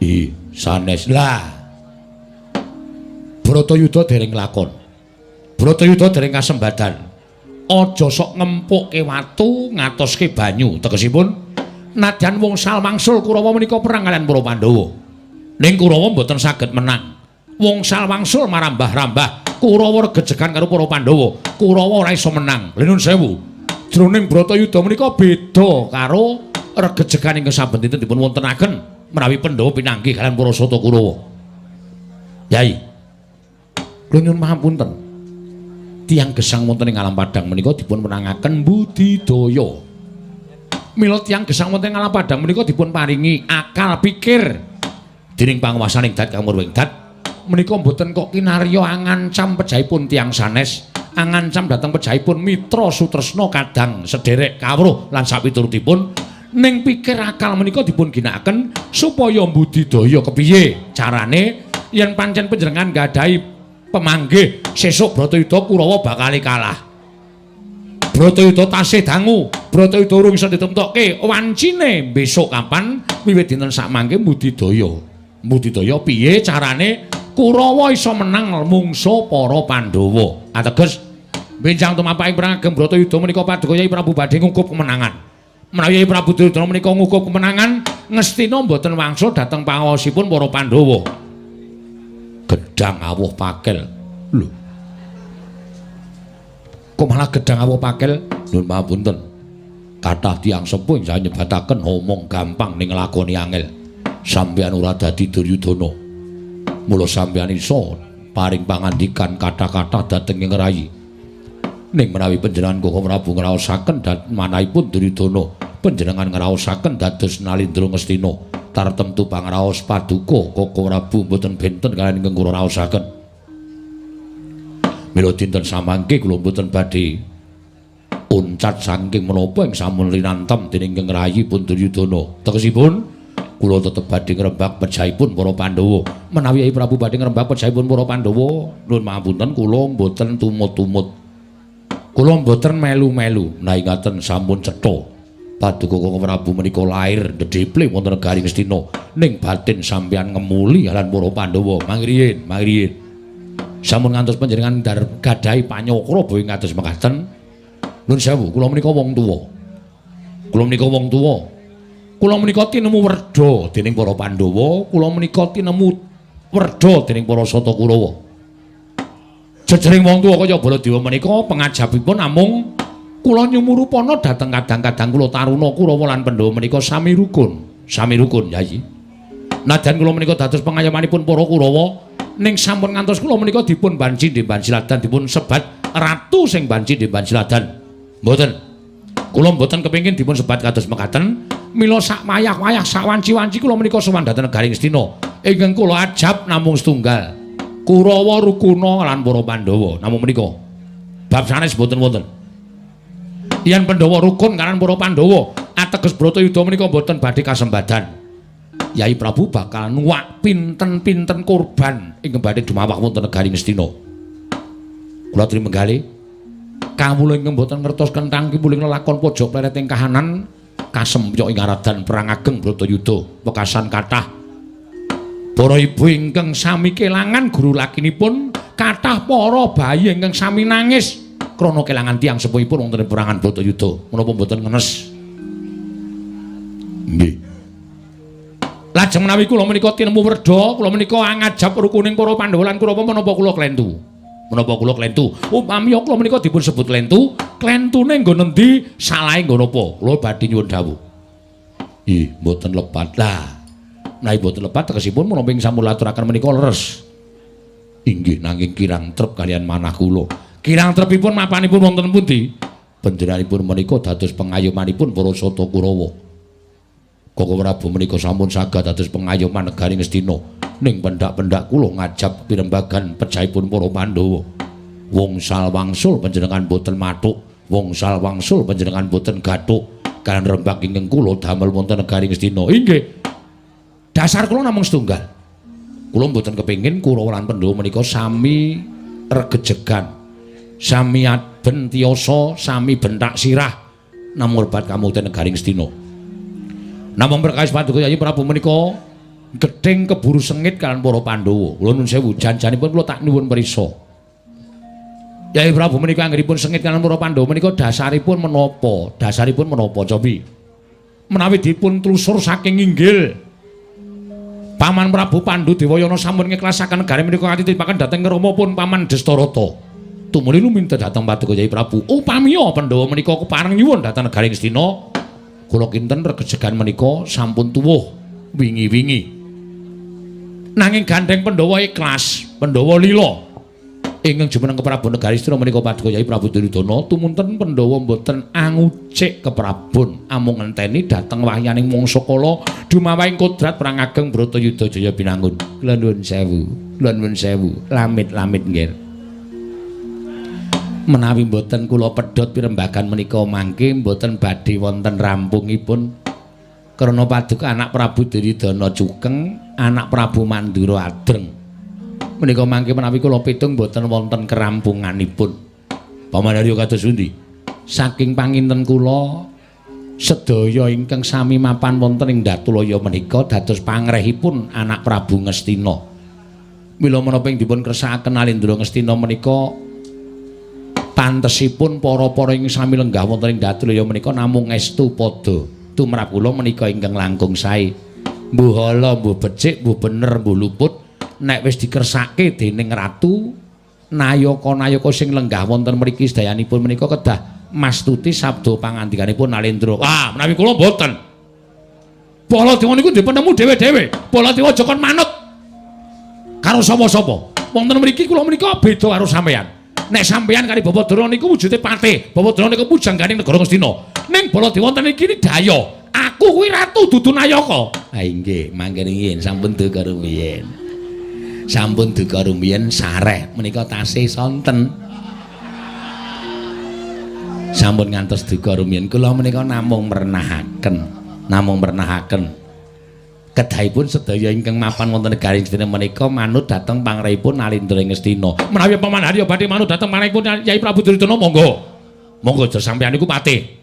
Ih, sanes. Lah. Bratayuda dereng lakon. Bratayuda dereng kasembadan. Aja sok ngempukke watu ngatoske banyu. Tegesipun nadyan wong salwangsul Kurawa menika perang kalian para Pandhawa. Ning Kurawa mboten saged menang. Wong salwangsul marambah-rambah, Kurawa regejegan karo para Pandhawa. Kurawa ora iso menang. Lha nuwun sewu. Jroning Bratayuda menika beda karo regejegan ingkang saben dinten dipun wontenaken menawi Pandhawa pinanggih kalian para Sata Kurawa. Yai, kula nyuwun pamunten. Tiyang gesang wonten ing alam padhang menika dipun menangaken budidaya. Mila tiyang gesang wonten ing alam padhang menika dipun paringi akal pikir dening panguwasaning Dat Kamurwing Dat menika mboten kok kinarya angancam pejahipun tiyang sanes, angancam dhateng pejahipun mitra sutresna kadang sederek kawruh lan sapiturutipun. Ning pikir akal menika dipun ginakaken supaya mbudidaya kepiye carane yen pancen panjenengan nggadahi pemanggih sesuk Bratayuda Kurawa bakal kalah. Bratayuda tasih dangu, Bratayuda urung iso ditemtokke wancine besok kapan wiwit dinten sakmangke mbudidaya. Mbudidaya piye carane Kurawa iso menang mungsuh para Pandhawa. Ateges benjang tumapaking perang ageng Bratayuda menika paduka Yai Prabu badhe ngukup kemenangan. Menawi Prabu Duryudana menika ngukup kemenangan, Ngastina mboten wangsul dhateng pangaosipun para Pandhawa. Gedhang awuh pakel. Lho. Kok malah gedhang awuh pakel? Nuwun pangapunten. Kathah tiyang sepuh ing nyebataken omong gampang ning nglakoni angel. Sampeyan ora dadi Duryudana. Mula sampeyan iso paring pangandikan kathah-kathah dhateng ing rayi. Ning menawi panjenengan Koko Prabu ngraosaken manahipun Duryudana, panjenengan ngraosaken dados Nalindra Ngastina. Tartemtu pangraos paduka Koko Prabu mboten benten kaliyan ingkang kula raosaken. Mila dinten samangke kula mboten badhe uncat saking menapa ing sampun linantem dening ingkang rayi pun Duryudana. Tegesipun kula tetep badhe ngrembak pejahipun para Pandhawa. Menawi Yai Prabu badhe ngrembak pejahipun para Pandhawa, nuwun pangapunten kula mboten tumut-tumut. Kula mboten melu-melu. Menawi ngaten sampun cetha. Paduka Koko Prabu menika lair ndedheple wonten negari Ngastina. Ning batin sampeyan ngemuli lan para Pandhawa. Mangriyin, mangriyin. Sampun ngantos panjenengan gadahi panyokra boyo ngados mekaten. Nuwun sewu, kula menika wong tuwa. Kula menika wong tuwa. Kula menika tinemu werda dening para Pandhawa, kula menika tinemu werda dening para Sata Kurawa. Jejering wong tuwa kaya Baladewa menika pengajapipun namung kula nyumurupana dhateng kadang-kadang kula taruna Kurawa lan Pandhawa menika sami rukun, sami rukun Yayi. Najan kula menika dados pengayomanipun para Kurawa, ning sampun ngantos kula menika dipun banci ndemban siladan dipun sebat ratu sing banci ndemban siladan. Mboten. Kula mboten kepengin dipun sebat kados mekaten. Mila sak wayah-wayah sak wanci-wanci kula menika sowan dhateng negari Ngastina. Ingkang kula ajab namung setunggal. Kurawa rukuna lan para Pandhawa. Namung menika. Bab sanes mboten wonten. Yen Pandhawa rukun kaliyan para Pandhawa, ateges Bratayuda menika mboten badhe kasembadan. Yai Prabu bakal nuwak pinten-pinten korban ingkang badhe dumawak wonten negari Ngastina. Kula trima menggalih. Kawula ingkang mboten ngertos kenthang kipuling lelakon pojok pleret ing kahanan kasempyok ing aradan perang ageng Bratayuda wekasan kathah para ibu ingkang sami kelangan guru lakinipun, kathah para bayi ingkang sami nangis krana kelangan tiyang sepuhipun wonten ing perangan Bratayuda. Menapa mboten ngenes? Nggih. Lajeng menawi kula menika tinemu werda, kula menika angajab rukuning para Pandhawa lan Kurawa, menapa kula klentu? Menapa kula klentu? Upami kula menika dipun sebut klentu, klentune nggon endi, salahe nggon apa? Kula badhe nyuwun dawuh. Ih, mboten lepat lah. Menawi mboten lepat tegesipun menapa ing sampun aturaken menika leres. Inggih, nanging kirang trep kaliyan manah kula. Kirang trepipun mapanipun wonten pundi? Panjenenganipun menika dados pengayomanipun para Sata Kurawa. Koko Prabu menika sampun saged dados pengayoman negari Ngastina. Ning pendak-pendak kula ngajab pirembagan pejahipun para Pandhawa. Wongsal wangsul panjenengan boten mathuk, wongsal wangsul panjenengan boten gathuk. Kaliyan rembag ingkang kula damel wonten negari Ngastina. Inggih. Dasar kula namung setunggal. Kula mboten kepengin Kurawa lan Pandhawa menika sami regejegan, sami aben tiyasa, sami bentak sirah namung rebat kamukten negari Ngastina. Namung perkawis paduka Yayi Prabu menika gething keburu sengit kaliyan para Pandhawa. Kula nuwun sewu, jan-janipun kula tak nyuwun prisa. Yayi Prabu menika anggenipun sengit kaliyan para Pandhawa menika dasaripun menapa? Dasaripun menapa cobi? Menawi dipun tlusur saking inggil Paman Prabu Pandu Dewayana sampun ngiklasaken negari menika katitipaken dhateng Rama pun Paman Destarata. Tumuli luminta dhateng paduka Yayi Prabu. Upamiya Pandhawa menika kepareng nyuwun dhateng negari Ngastina, kula kinten regejegan menika sampun tuwuh wingi-wingi. Nanging gandeng Pandhawa ikhlas, Pandhawa lila. Ingkang jumeneng keprabon negari Ngastina menika paduka Yayi Prabu Duryudana, tumunten Pandhawa mboten angucik keprabon, amung ngenteni dhateng wahyaning mangsa kala dumawahing kodrat perang ageng Bratayuda Jaya Binangun. Kula nuwun sewu, kula nuwun sewu, lamit-lamit nggih. Menawi mboten kula pedhot pirembagan menika mangke mboten badhe wonten rampungipun. Karena paduka anak Prabu Duryudana cukeng, anak Prabu Mandura adreng. Menika mangke menawi kula pitung mboten wonten kerampunganipun. Paman Arya kados pundi? Saking panginten kula sedaya ingkang sami mapan wonten ing Datulaya menika dados pangrehipun anak Prabu Ngastina. Mila menapa ing dipun kersakaken Nalindra Ngastina menika pantesipun para-para ing sami lenggah wonten ing Datulaya menika namung estu padha. Tumrap kula menika ingkang langkung sae. Mbuh ala, mbuh becik, mbuh bener, mbuh luput, Nek wis dikersake dening ratu, nayaka-nayaka sing lenggah wonten mriki sedayanipun menika kedah mastuti sabda pangandikanipun Nalendra. Wah, menawi kula mboten. Baladewa niku ndek penemu dhewe-dhewe. Baladewa aja kon manut karo sapa-sapa. Wonten mriki kula menika beda karo sampeyan. Nek sampeyan kali Bapak Durna niku wujude patih, Bapak Durna niku pujangganing negara Ngastina. Ning Baladewa wonten iki daya. Aku kuwi ratu dudu nayaka. Ha inggih, mangke riyin sampun duka rumiyin. Sampun duka rumiyin sareh menika tasih sonten. Sampun ngantos duka rumiyin kula menika namung mernahaken, namung mernahaken. Kedahipun sedaya ingkang mapan wonten negari Ngastina menika manut dhateng pangrehipun Nalendra ing Ngastina. Menawi Paman Harya badhe manut dhateng pangrehipun Yai Prabu Duryudana monggo. Monggo aja sampeyan niku patih.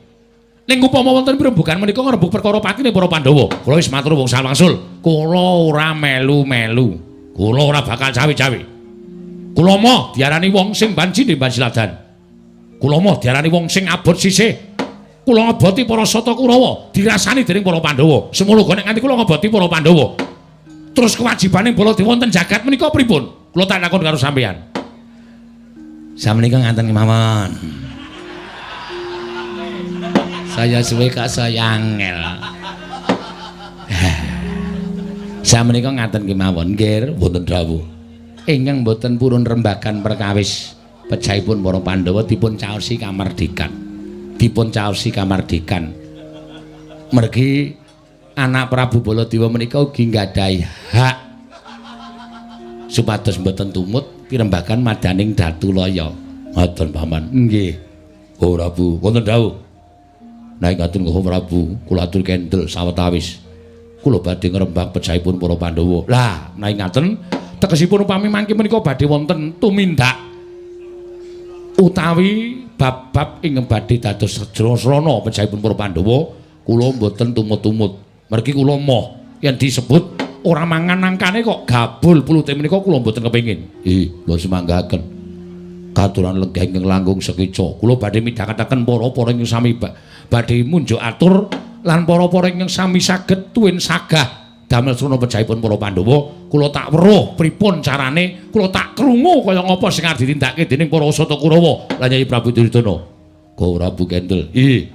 Ning upama wonten pirembugan menika ngrembug perkara patine para Pandhawa. Kula wis matur wong sawangsul, kula ora melu-melu. Kula ora bakal cawe-cawe. Kula moh diarani wong sing banci ndemban siladan. Kula moh diarani wong sing abot sisih. Kula ngoboti para Sata Kurawa dirasani dening para Pandhawa. Semono uga nek nganti kula ngoboti para Pandhawa. Terus kewajibane Baladewa wonten jagat menika pripun? Kula tak takon karo sampeyan. Samenika ngaten kemawon. Saya suwe kok saya angel. Samenika ngaten kemawon, nggih, wonten dawuh. Ingkang boten purun rembagan perkawis pejahipun para Pandhawa dipun caosi kamardikan. Dipun caosi kamardikan. Mergi anak Prabu Baladewa menika ugi nggadahi hak supados mboten tumut pirembagan madaning Datulaya. Ngoten Paman. Nggih. Oh Prabu, wonten dawuh. Nek ngaten kok Prabu, kula atur kendel sawetawis. Kula badhe ngrembak pejahipun para Pandhawa. Lah, nek ngaten tegesipun upami mangke menika badhe wonten tumindak utawi bab-bab ingkang badhe dados srana pejahipun para Pandhawa, kula mboten tumut-tumut. Mergi kula moh yen disebut ora mangan nangkane kok gabul pulute menika kula mboten kepengin. Nggih, kula semanggaken. Katuran lenggah ingkang langkung sekeca. Kula badhe midhangetaken para-para ingkang sami badhe munjuk atur lan para-para ingkang sami saged tuwin sagah damel srana pejahipun para Pandhawa. Kula tak weruh pripun carane, kula tak krungu kaya ngapa sing arep ditindakake dening para Sata Kurawa lan Yai Prabu Duryudana. Go Prabu Kendel. Ih.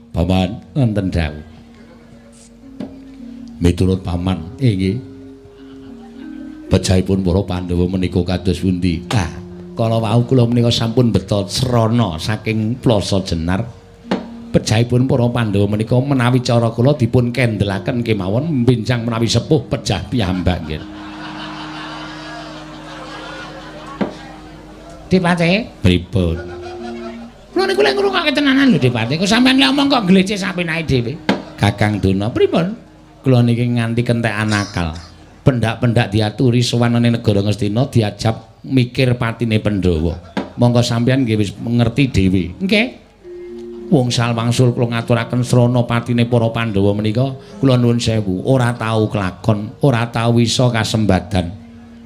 Paman, wonten dawuh. Miturut paman, nggih. Pejahipun para Pandhawa menika kados pundi? Ah, kala wau kula menika sampun beto srana saking Plasa Jenar. Pejahipun para Pandhawa menika menawi cara kula dipun kendelaken kemawon mbenjang menawi sepuh pejah piyambak nggih. Dipate pripun? Kula niku lek ngrungokke tenanan lho Dipate. Kok sampean lek omong kok glecek sapenake dhewe. Kakang Duna pripun? Kula niki nganti kentekan akal. Pendak-pendak diaturi sowan ning negara Ngastina diajab mikir patine Pandhawa. Monggo sampean nggih wis ngerti dhewe. Nggih. Wong salwangsul kula ngaturaken srana patine para Pandhawa menika kula nuwun sewu ora tau kelakon, ora tau iso kasembadan.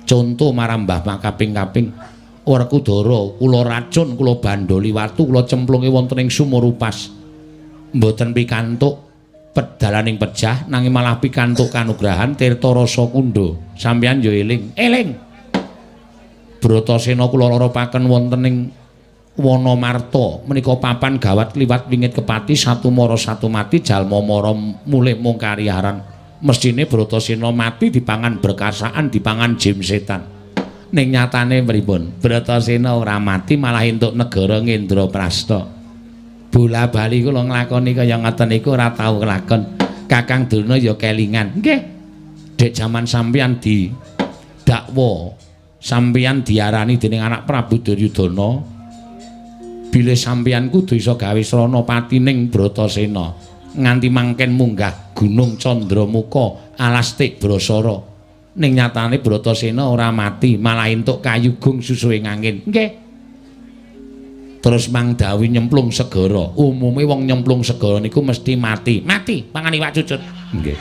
Conto marang Mbah makaping-kaping Werkudara kula racun, kula bandoli watu, kula cemplunge wonten ing sumur upas. Mboten pikantuk pedalaning pejah nanging malah pikantuk kanugrahan tirta rasa kundha. Sampeyan yo eling, eling. Bratasena kula loropaken wonten ing Wana Marta menika papan gawat kliwat wingit kepati satu mara satu mati jalma mara mulih mung kariharan. Mestine Bratasena mati dipangan berkasaan, dipangan jim setan. Ning nyatane pripun? Bratasena ora mati malah entuk negara Ngendraprasta. Bola bali kula nglakoni kaya ngoten niku ora tau kelakon. Kakang Durna ya kelingan. Nggih. Dek jaman sampeyan di dakwa, sampeyan diarani dening anak Prabu Duryudana. Bilih sampeyan kudu iso gawe srana patining Bratasena nganti mangken munggah Gunung Candramuka alas Tik Brasara. Ning nyatane Bratasena ora mati, malah entuk kayugung susuhe ngangin. Nggih. Terus Mang Dawi nyemplung segara. Umume wong nyemplung segara niku mesti mati. Mati pangan iwak cucut. Nggih.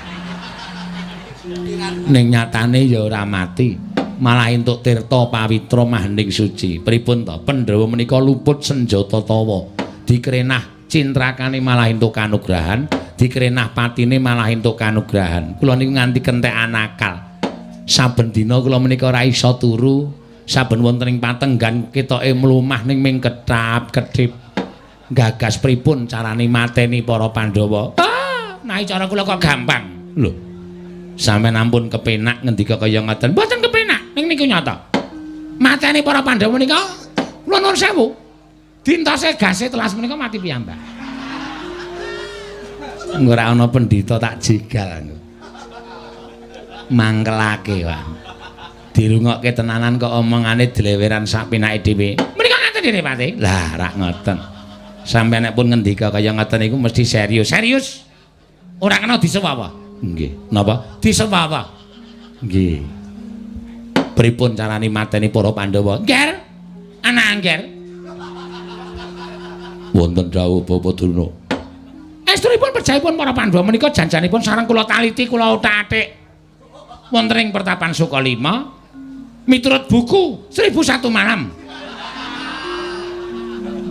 Ning nyatane ya ora mati, malah entuk tirta pawitra mahening suci. Pripun to? Pandhawa menika luput senjata tawa, dikrenah cintrakane malah entuk kanugrahan, dikrenah patine malah entuk kanugrahan. Kula niku nganti kentekan akal. Saben dina kula menika ora iso turu, saben wonten ing patenggan ketoke mlumah ning ming ketap-ketip. Gagas pripun carane mateni para Pandhawa? Ah, nah cara kula kok gampang. Lho. Sampeyan ampun kepenak ngendika kaya ngoten. Mboten kepenak, ning niku nyata. Mateni para Pandhawa menika kula nuwun sewu. Dintose gase telas menika mati piyambak. Ora ana pendhita tak jegal aku. Mangkelake, Pak. Dirungokke tenanan kok omongane dleweran sak pinake dhewe. Menika ngaten dene, Pak. Lah, rak ngoten. Sampeyan nek pun ngendika kaya ngoten niku mesti serius. Serius. Ora kena disewawa. Nggih. Napa? Disewawa. Nggih. Pripun carane mateni para Pandhawa? Ngger. Ana angger. Wonten dawuh Bapak Durna. Estunipun perjayipun para Pandhawa menika janjanipun sareng kula taliti kula othak-athik. Wonten ing pertapan Sukalima miturut buku 1001 Malam.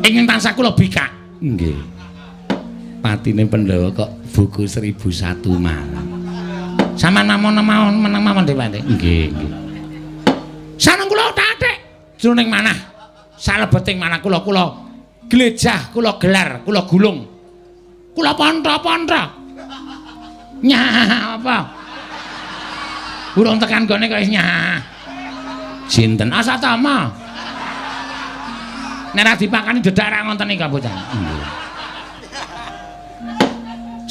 Ingkang tansah kula bikak. Nggih. Patine Pandhawa kok buku 1001 Malam. Sampeyan namung mawon meneng mawon Dewante. Nggih, nggih. Sareng kula othak-athik jroning manah. Salebeting manah kula kula glejah, kula gelar, kula gulung. Kula pontra-pontra. Nyah apa? Urung tekan gone kok wis nyah. Sinten? Asatama. Nek ra dipakani dedak ra ngoten iki bocah. Nggih.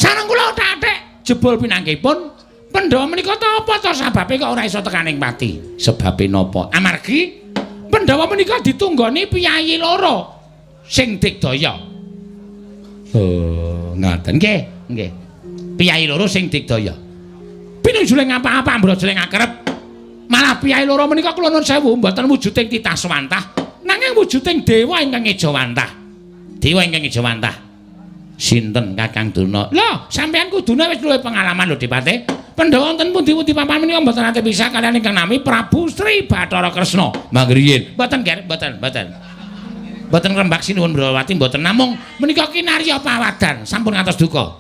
Sareng kula othak-athik jebul pinanggihipun Pandhawa menika ta apa ta sababe kok ora iso tekan ing pati? Sebabe napa? Amargi Pandhawa menika ditunggoni piyayi loro sing digdaya. Oh, ngaten nggih, nggih. Piyayi loro sing digdaya. Pinunjuling apa-apa ambrojling akrep. Malah piyayi loro menika kula nuwun sewu mboten wujuding titah swantah, nanging wujuding dewa ingkang ejawantah. Dewa ingkang ejawantah. Sinten Kakang Durna? Lho, sampeyan kudune wis luwih pengalaman lho, Dipate. Pandhawa wonten pundi-pundi papan menika mboten nate pisah kaliyan ingkang nami Prabu Sri Bathara Kresna. Mangriyin. Mboten, Ger, mboten, mboten. Mboten ngrembak sinuwun Brawati mboten namung menika kinarya pawadan sampun ngantos duka.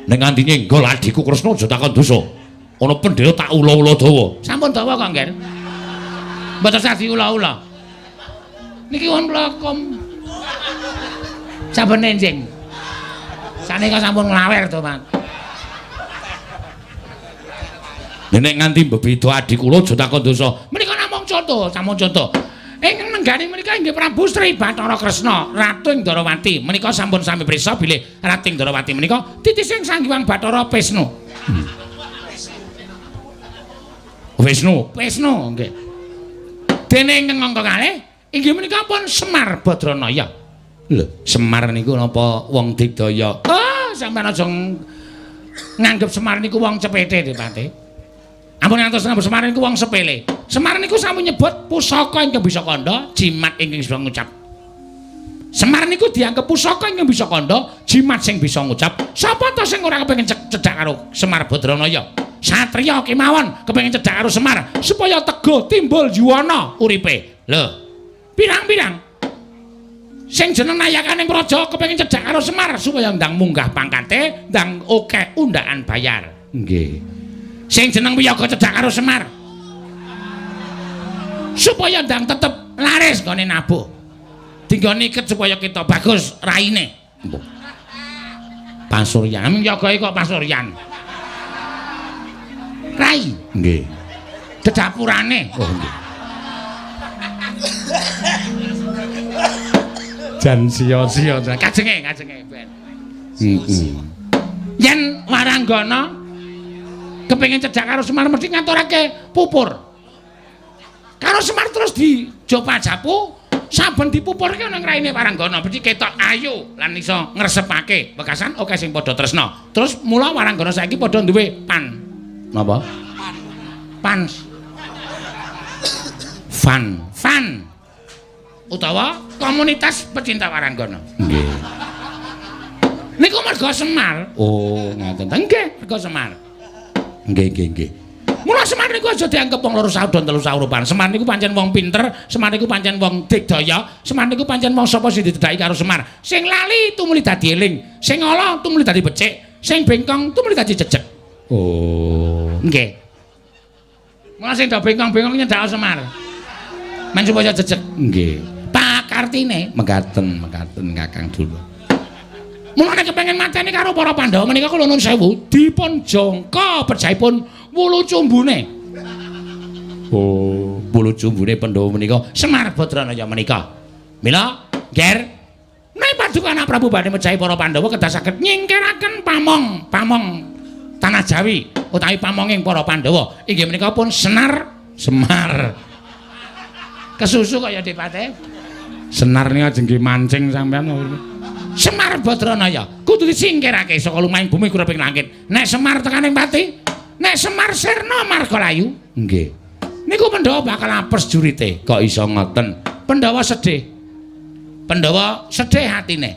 Nek nganti nyenggol adhiku Kresna aja takon dosa. Ana pendhera tak ula-ula dawa. Sampun dawa kok, Nger. Mboten sah diula-ula. Niki wonten kula kom. Sampun enjing. Sanika sampun nglawer to, Mas. Nek nganti mbebeda adhi kula aja takon dosa. Menika namung conto, sampun conto. Ingkang nenggani menika inggih Prabu Sri Bathara Kresna, Ratu ing Ndarawati. Menika sampun sami prisa bilih Ratu ing Ndarawati menika titising Sang Hyang Bathara Wisnu. Wisnu, Wisnu nggih. Dene ingkang angka kalih inggih menika pun Semar Badranaya. Lho, Semar niku napa wong digdaya? Oh, sampeyan aja nganggep Semar niku wong cepete, Dipate. Ampun ngantos nganggep Semar niku wong sepele. Semar niku sampun nyebut pusaka ingkang bisa kandha, jimat ingkang bisa ngucap. Semar niku dianggep pusaka ingkang bisa kandha, jimat sing bisa ngucap. Sapa ta sing ora kepengin cedhak karo Semar Badranaya? Satriya kemawon kepengin cedhak karo Semar supaya teguh timbul yuwana uripe. Lho, pirang-pirang sing jeneng nayakaning praja kepengin cedhak karo Semar supaya ndang munggah pangkate, ndang akeh undhakan bayar. Nggih. Sing jeneng wiyaga cedhak karo Semar supaya ndang tetep laris nggone nabuh. Dinggone iket supaya kita bagus raine. Pasuryan wiyagae kok pasuryan. Rai. Nggih. Dedapurane. Oh nggih. Jan sia-sia kajenge, kajenge ben. Heeh. Yen waranggana kepengin cedhak karo Semar mesti ngaturake pupur. Karo Semar terus dijopa-japu, saben dipupurke nang raine waranggana mesti ketok ayu lan iso ngresepake. Wekasan akeh sing padha tresna. Terus mula waranggana saiki padha duwe pan. Napa? Pan. Fan. Fan. Utawa komunitas pecinta waranggana. Nggih. Niku merga Semar. Oh, ngaten. Nggih, merga Semar. Nggih, nggih, nggih. Mula Semar niku aja dianggep wong loro saudon telu saurupan. Semar niku pancen wong pinter, Semar niku pancen wong digdaya, Semar niku pancen wong sapa sing didedhaki karo Semar. Sing lali tumuli dadi eling, sing ala tumuli dadi becik, sing bengkong tumuli dadi jejeg. Oh, nggih. Mula sing do bengkong-bengkong nyedak Semar. Men supaya jejeg. Nggih. Pakartine mekaten, mekaten Kakang Durna. Mula nek kepengin mateni karo para Pandhawa menika kula nuwun sewu dipun jangka pejahipun wulu cumbune. Oh, wulu cumbune Pandhawa menika Semar Badranaya menika. Mila, Nger, nek paduka anak Prabu badhe mejahi para Pandhawa kedah saged nyingkiraken pamong, pamong tanah Jawi utawi pamonging para Pandhawa. Inggih menika pun Senar Semar. Kesusu kaya dipate. Senar nika ajeng mancing sampean. Semar Badranaya kudu disingkirake saka lumahing bumi kureping langit. Nek Semar tekaning pati, nek Semar sirna marga layu. Nggih. Niku Pandhawa bakal apes jurite. Kok iso ngoten? Pandhawa sedih. Pandhawa sedih hatine.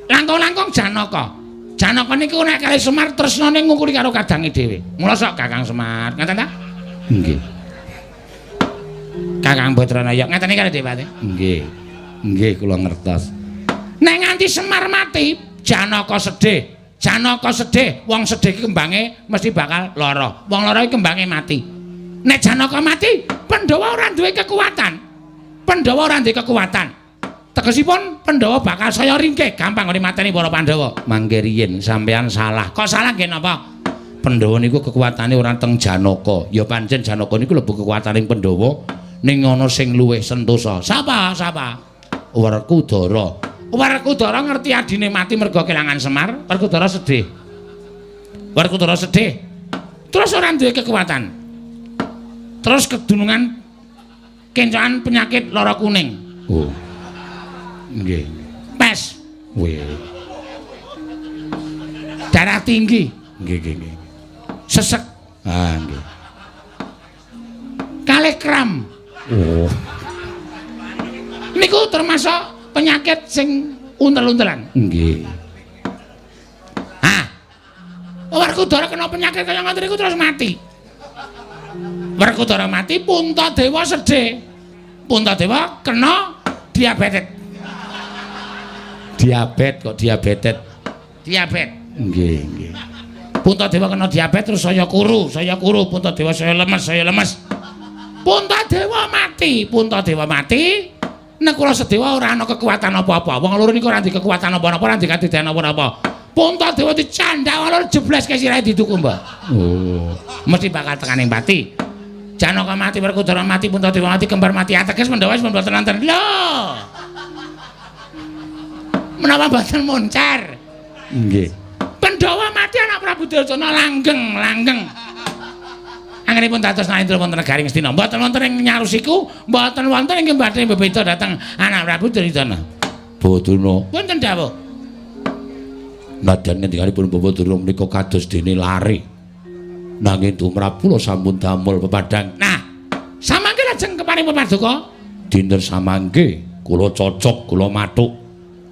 Langkung-langkung Janaka. Janaka niku nek kali Semar tresnane ngungkuli karo kadange dhewe. Mula sok Kakang Semar, ngaten ta? Nggih. Kakang Badranaya ngaten iki kali Dewate. Nggih. Nggih kula ngertos. Nek nganti Semar mati, Janaka sedih. Janaka sedih, wong sedih iki kembange mesti bakal lara. Wong lara iki kembange mati. Nek Janaka mati, Pandhawa ora duwe kekuatan. Pandhawa ora duwe kekuatan. Tegesipun Pandhawa bakal saya ringkih, gampang ngene mateni para Pandhawa. Mangke riyin sampean salah. Kok salah nggih napa? Pandhawa niku kekuatane ora teng Janaka. Ya pancen Janaka niku lebu kekuataning Pandhawa ning ana sing luwih sentosa. Sapa? Sapa? Werkudara. Werkudara ngerti adine mati merga kelangan Semar, Werkudara sedih. Werkudara sedih. Terus ora duwe kekuatan. Terus kedunungan kencokan penyakit lara kuning. Oh. Nggih. Pes. Weh. Darah tinggi. Nggih, nggih, nggih. Sesek. Ah, nggih. Kalih kram. Oh. Niku termasuk penyakit sing untel-untelan. Nggih. Ah. Werkudara kena penyakit kaya ngoten niku terus mati. Werkudara mati, Puntadewa sedih. Puntadewa kena diabetes. Diabet kok diabetes. Diabet. Nggih, nggih. Puntadewa kena diabetes terus saya kuru, Puntadewa saya lemes, saya lemes. Puntadewa mati, Puntadewa mati. Nekula Sedewa ora ana kekuatan apa-apa. Wong loro niku ora ndek kekuatan apa-apa, ora ndek kadidan apa-apa. Puntadewa dicandak wong loro jebleske sirahe diduku, Mbah. Oh, mesti bakal tekaning pati. Janaka mati, Werkudara mati, Puntadewa mati, kembar mati, ateges Pandhawa wis mboten wonten. Lho. Menawa mboten moncar. Nggih. Pandhawa mati anak Prabu Duryudana langgeng, langgeng. Anggenipun dados Narendra wonten negari Ngastina. Mboten wonten ing nyarusiku, mboten wonten ing badhe bebeda dhateng anak Prabu Duryudana. Baduna. Wonten dawuh. Nadyan ngendikanipun Bapak Durna menika kados dene lare. Nanging tumrap kula sampun damel pepadang. Nah, samangke lajeng keparing pepaduka. Dinten samangke kula cocok, kula mathuk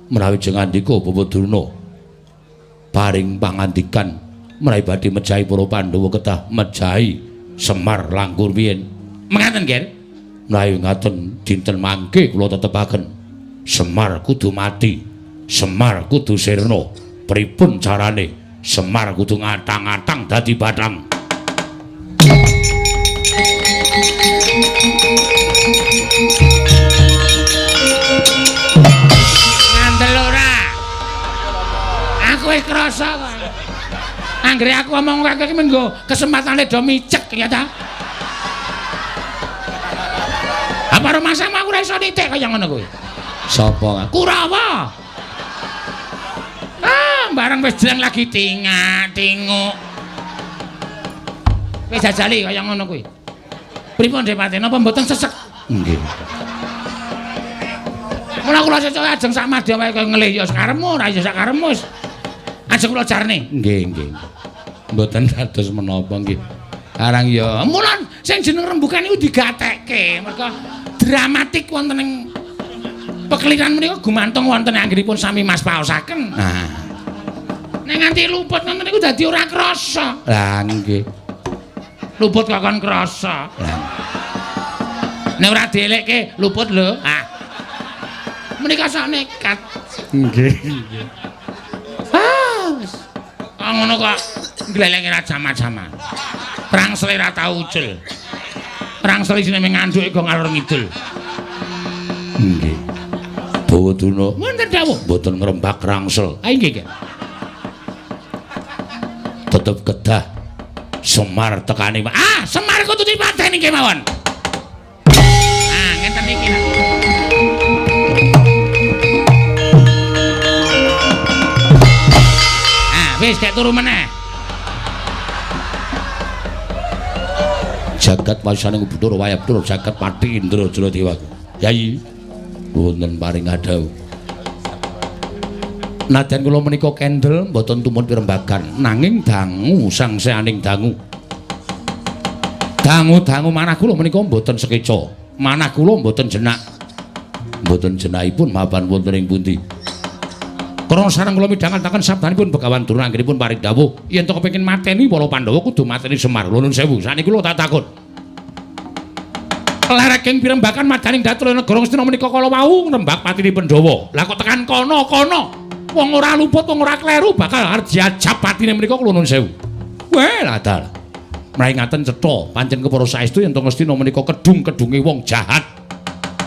menawi jeng andika Bapak Durna. Paring pangandikan menawi badhe mejahi para Pandhawa kedah mejahi Semar langkung riyin. Mengaten, Ger? Menawi ngaten dinten mangke kula tetepaken Semar kudu mati, Semar kudu sirna. Pripun carane? Semar kudu ngatang-atang dadi bathang. Ngandel ora? Aku wis krasa kok. Anggere aku omong kok iki menggo kesempatane do micek ya ta. Apa rumasamu aku ora iso nitik kaya ngono kuwi. Sapa? Kurawa. Ah, bareng wis jreng lagi tingak-tinguk. Wis jajali kaya ngono kuwi. Pripun Depate napa mboten sesek? Nggih. Mula kula cocok ajeng sak madya wae kaya ngelih ya sakarepmu ora ya sakarepmu wis. Ajeng kula jarne. Nggih, nggih. Mboten dados menapa nggih. Arang ya mula sing jeneng rembukan niku digatekke mergo dramatik wonten ing pekeliran menika gumantung wonten anggenipun sami Mas paosaken. Nah. Nek nganti luput ngoten niku dadi ora krasa. Lah nggih. Luput kok kon krasa. Lah. Nek ora dielekke luput lho. Ah. Menika sok nekat. Nggih, nggih. Ah, wis. Ah ngono kok glelenge ra jama-jama. Rangsele ra tau ucul. Rangsel isine mung ngandhuke go ngalor ngidul. Nggih. Bawaduna wonten dawuh mboten ngrembak rangsel. Ha nggih nggih. Tetep kedah Semar tekane. Ah, Semar kudu dipateni kemawon. Ah, ngenten iki lah. Ah, wis gek turu meneh. Jagat wasaning Bathara Wayah Bathara jagat pati Indra Jala Dewa. Yai, wonten paring adhawuh. Nadyan kula menika kendel mboten tumut pirembagan, nanging dangu sangseaning dangu. Dangu-dangu manah kula menika mboten sekeca, manah kula mboten jenak. Mboten jenakipun mapan wonten ing pundi. Krana sareng kula midhangetaken sabdanipun Begawan Durna anggenipun paring dawuh, yen to kepengin mateni para Pandhawa kudu mateni Semar. Lho nuwun sewu, sakniki kula tak takon. Lereking pirembakan madaning datul negara Ngastina menika kala wau ngrembak patine Pandhawa. Lah kok tekan kono-kono wong ora luput, wong ora kleru bakal arep diajab patine menika kula nuwun sewu. Weh lah dalah. Mraih ngaten cetha pancen kepara saestu yen to Ngastina menika kedung-kedunge wong jahat.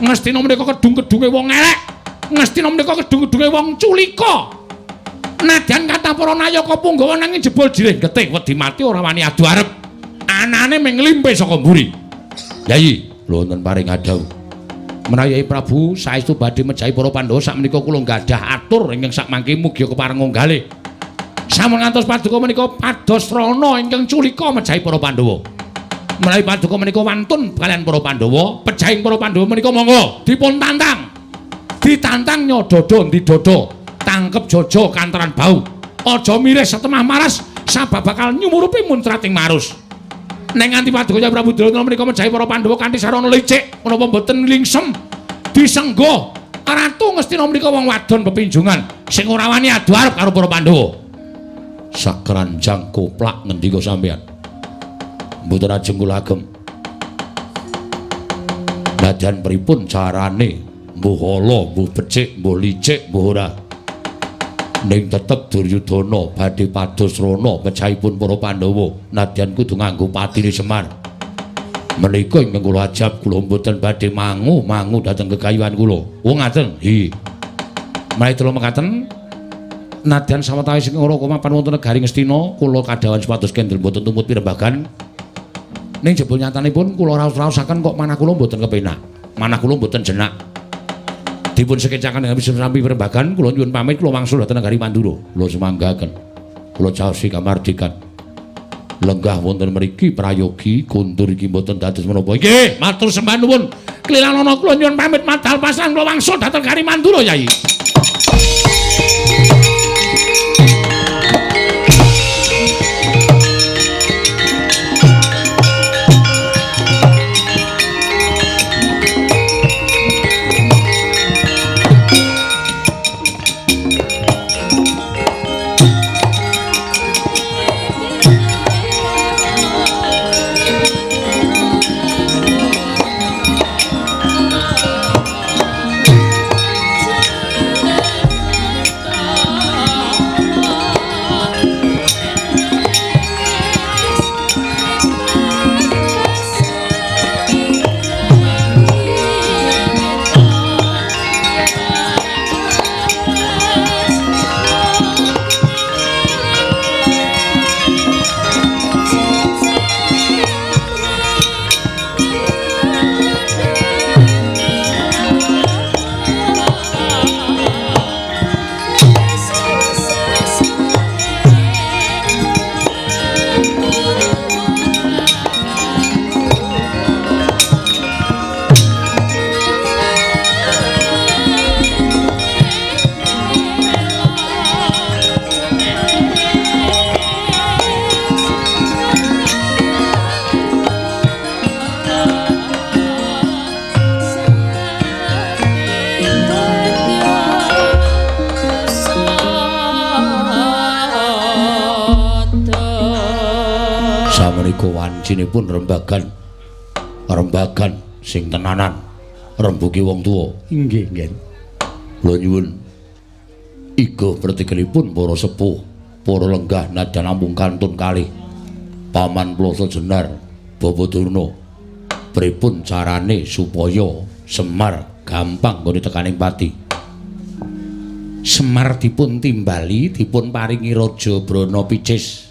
Ngastina menika kedung-kedunge wong elek. Ngastina menika kedung-kedunge wong culika. Nadyan kathah para nayaka punggawa nanging jebul jirih getih wedi mati ora wani adu arep. Anane mung nglimpe saka mburi. Yayi, lho wonten paring adhawuh. Menawi Yai Prabu saestu badhe mejahi para Pandhawa sakmenika kula gadah atur ingkang sakmangke mugi kepareng nggalih. Sampun ngantos paduka menika pados rana ingkang culika mejahi para Pandhawa. Menawi paduka menika wantun kalian para Pandhawa, pejahing para Pandhawa menika monggo dipun tantang. Ditantang nyododo ndi dodo, tangkep jojo kantaran bau. Aja mirih setemah maras sabab bakal nyumurupi muncrating marus. Neng nganti paduka Kyai Prabu Duryudana menika mejahi para Pandhawa kanthi sarana licik, menapa mboten lingsem disenggo Ratu Ngastina menika wong wadon pepinjungan sing ora wani adu arep karo para Pandhawa. Sakranjang koplak ngendika sampeyan. Mboten ajeng kula agem. Nadyan pripun carane, mbuh ala, mbuh becik, mbuh licik, mbuh ora. Ning tetep Duryudana badhe pados rana pejahipun para Pandhawa nadyan kudu nganggo patine Semar. Menika ingkang kula ajab kula mboten badhe mangu-mangu dhateng gegayuhan kula. Oh ngaten. Hi. Menawi kula mekaten nadyan sawetawis ing ora mapan wonten negari Ngastina kula kadhawan supados kendel mboten tumut pirembagan. Ning jebul nyatanipun kula raos-raosaken kok manah kula mboten kepenak. Manah kula mboten jenak. Dipun sekecaken dengan sampi pirembagan kula nyuwun pamit kula wangsul dhateng negari Mandura. Kula sumanggaken. Kula caosi kamardikan. Lenggah wonten mriki prayogi kundur iki mboten dados menapa. Nggih, matur sembah nuwun. Klilanana kula nyuwun pamit madal pasang kula wangsul dhateng negari Mandura, Yai. Wancinipun rembagan rembagan sing tenanan rembugi wong tuwa. Nggih, nggih. Kula nyuwun iga pretikelipun para sepuh, para lenggah nadyan namung kantun kalih. Paman Ploso Jenar, Bapak Durna, pripun carane supaya Semar gampang nggone tekaning pati? Semar dipun timbali, dipun paringi Raja Brana Picis.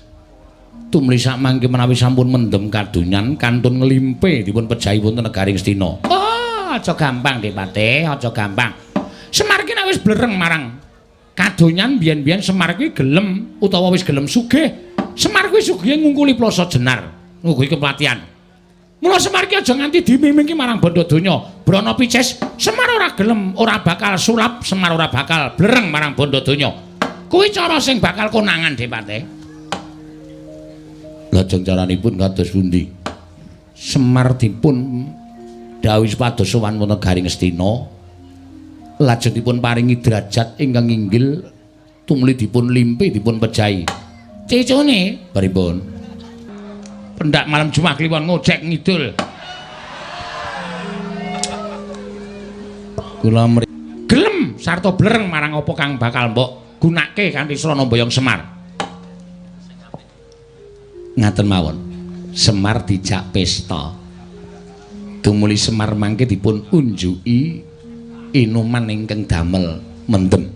Tumli sakmangke menawi sampun mendem kadonyan kantun nglimpe dipun pejahi wonten negari Ngastina. Oh, aja gampang Dik Patih, aja gampang. Semar ki nek wis blereng marang kadonyan biyen-biyen Semar kuwi gelem utawa wis gelem sugih. Semar kuwi sugihe ngungkuli Ploso Jenar, ngungkuli kepelatihan. Mula Semar ki aja nganti dimimingki marang bandha donya. Brana Picis, Semar ora gelem, ora bakal sulap, Semar ora bakal blereng marang bandha donya. Kuwi cara sing bakal konangan Dik Patih. Lajeng caranipun kados pundi? Semar dipun dawuhi supados sowan wonten negari Ngastina. Lajeng dipun paringi derajat ingkang inggil, tumuli dipun limpi, dipun pejahi. Cicune pripun? Pendak malam Jumat kliwon ngojek ngidul. Kula gelem sarta blereng marang apa kang bakal mbok gunake kanthi srana mboyong Semar. Ngaten mawon. Semar dijak pesta. Tumuli Semar mangke dipun unjuki inuman ingkang damel mendem.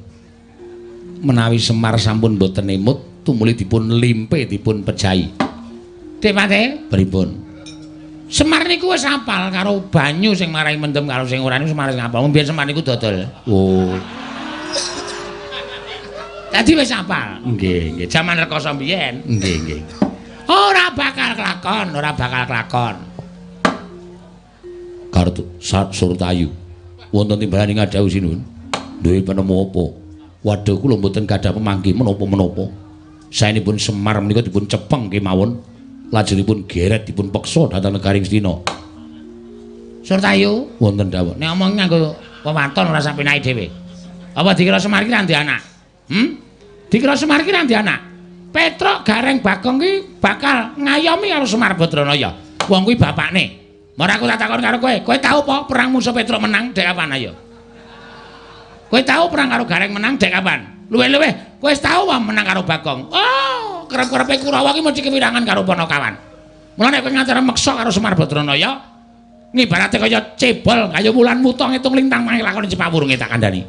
Menawi Semar sampun boten emut, tumuli dipun limpe, dipun pejahi. Dik Patih, pripun? Semar niku wis apal karo banyu sing marai mendem karo sing ora niku Semar wis ngapal. Mbiyen Semar niku dodol. Oh. Dadi wis apal. Nggih, nggih. Jaman rekoso mbiyen. Nggih, nggih. Ora bakal kelakon, ora bakal kelakon. Kartu Surtayu. Wonten timbalan ing ngadhawuh sinuwun. Duwe penemu apa? Waduh kula mboten gadah pemanggih menapa-menapa. Saenipun Semar menika dipun cepeng kemawon. Lajengipun geret dipun peksa dhateng negari Ngastina. Surtayu, wonten dawuh. Nek omong nganggo wewaton ora sampe naik dhewe. Apa dikira Semar ki ra ndek anak? Hmm? Dikira Semar ki ra ndek anak? Petruk Gareng Bagong ki bakal ngayomi karo Semar Badranaya. Wong kuwi bapakne. Ora aku tak takon karo kowe. Kowe tau apa perang musuh Petruk menang dek kapan ayo? Kowe tau perang karo Gareng menang dek kapan? Luwih-luwih kowe wis tau apa menang karo Bagong? Oh, kerep-kerepe Kurawa ki mesti kewirangan karo Panakawan. Mula nek kowe nganti meksa karo Semar Badranaya, ngibarate kaya cebol, kaya wulan wuta ngitung lintang mangke lakone cepak wurunge tak kandhani.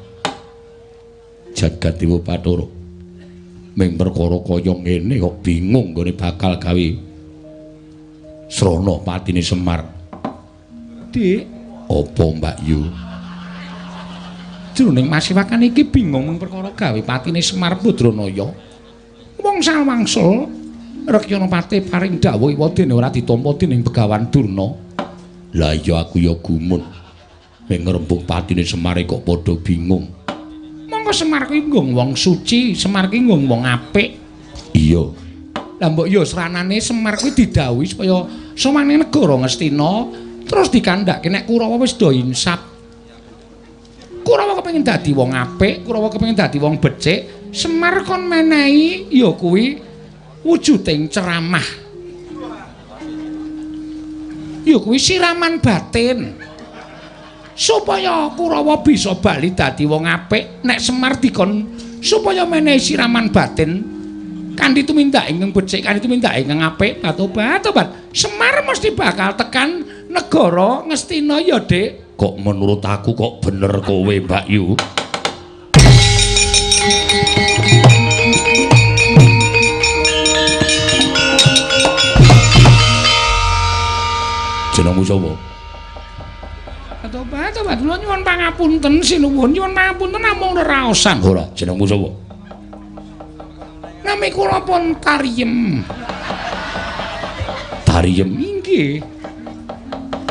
Jagat Dewa Bathara. Ming perkara kaya ngene kok bingung nggone bakal gawe srana patine Semar. Dik, apa Mbak Yu? Jroning masiwakan iki bingung ming perkara gawe patine Semar Badranaya. Wong sawangsul Rekyana Patih paring dawuh dene ora ditampa dening Begawan Durna. Lah iya aku ya gumun. Ming ngrembug patine Semar kok padha bingung. Monggo Semar kuwi nggo wong suci, Semar kuwi nggo wong apik. Iya. Lah mbok ya sranane Semar kuwi didhawuhi supaya sowane negara Ngastina terus dikandhake nek Kurawa wis do insap. Kurawa kepengin dadi wong apik, Kurawa kepengin dadi wong becik, Semar kon menehi ya kuwi wujuding ceramah. Ya kuwi siraman batin. Supaya Kurawa bisa bali dadi wong apik, nek Semar dikon supaya menehi siraman batin kanthi tumindak ingkang becik, kanthi tumindak ingkang apik, tobat-tobat. Semar mesti bakal tekan negara Ngastina ya, Dik. Kok menurut aku kok bener kowe, Mbak Yu? Jenengmu sapa? Tobat, kula nyuwun pangapunten sinuwun, nyuwun pangapunten namung reraosan. Ora, jenengmu sapa? Nami kula pun Tariem. Tariem inggih.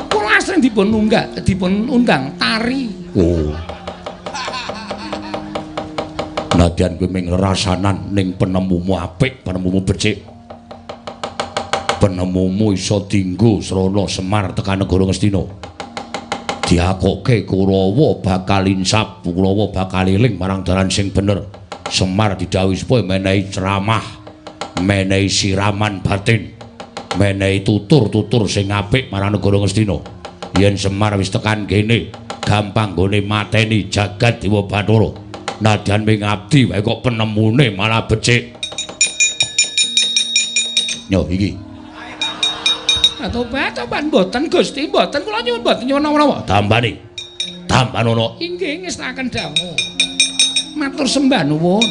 Kula asring dipun unggah, dipun undang Tari. Oh. Nadyan kowe ming rerasanan ning penemumu apik, penemumu becik. Penemumu iso dinggo srana Semar tekan negara Ngastina. Diakoke Kurawa bakal insap, Kurawa bakal eling marang dalan sing bener. Semar didhawuhi supaya menehi ceramah, menehi siraman batin, menehi tutur-tutur sing apik marang negara Ngastina. Yen Semar wis tekan kene, gampang nggone mateni jagat Dewa Bathara. Nadyan ming abdi wae kok penemune malah becik. Yo iki. Tobat-tobat mboten Gusti, mboten kula nyuwun mboten nyuwun napa-napa. Tambani. Tambanono. Inggih ngestakaken dawuh. Matur sembah nuwun.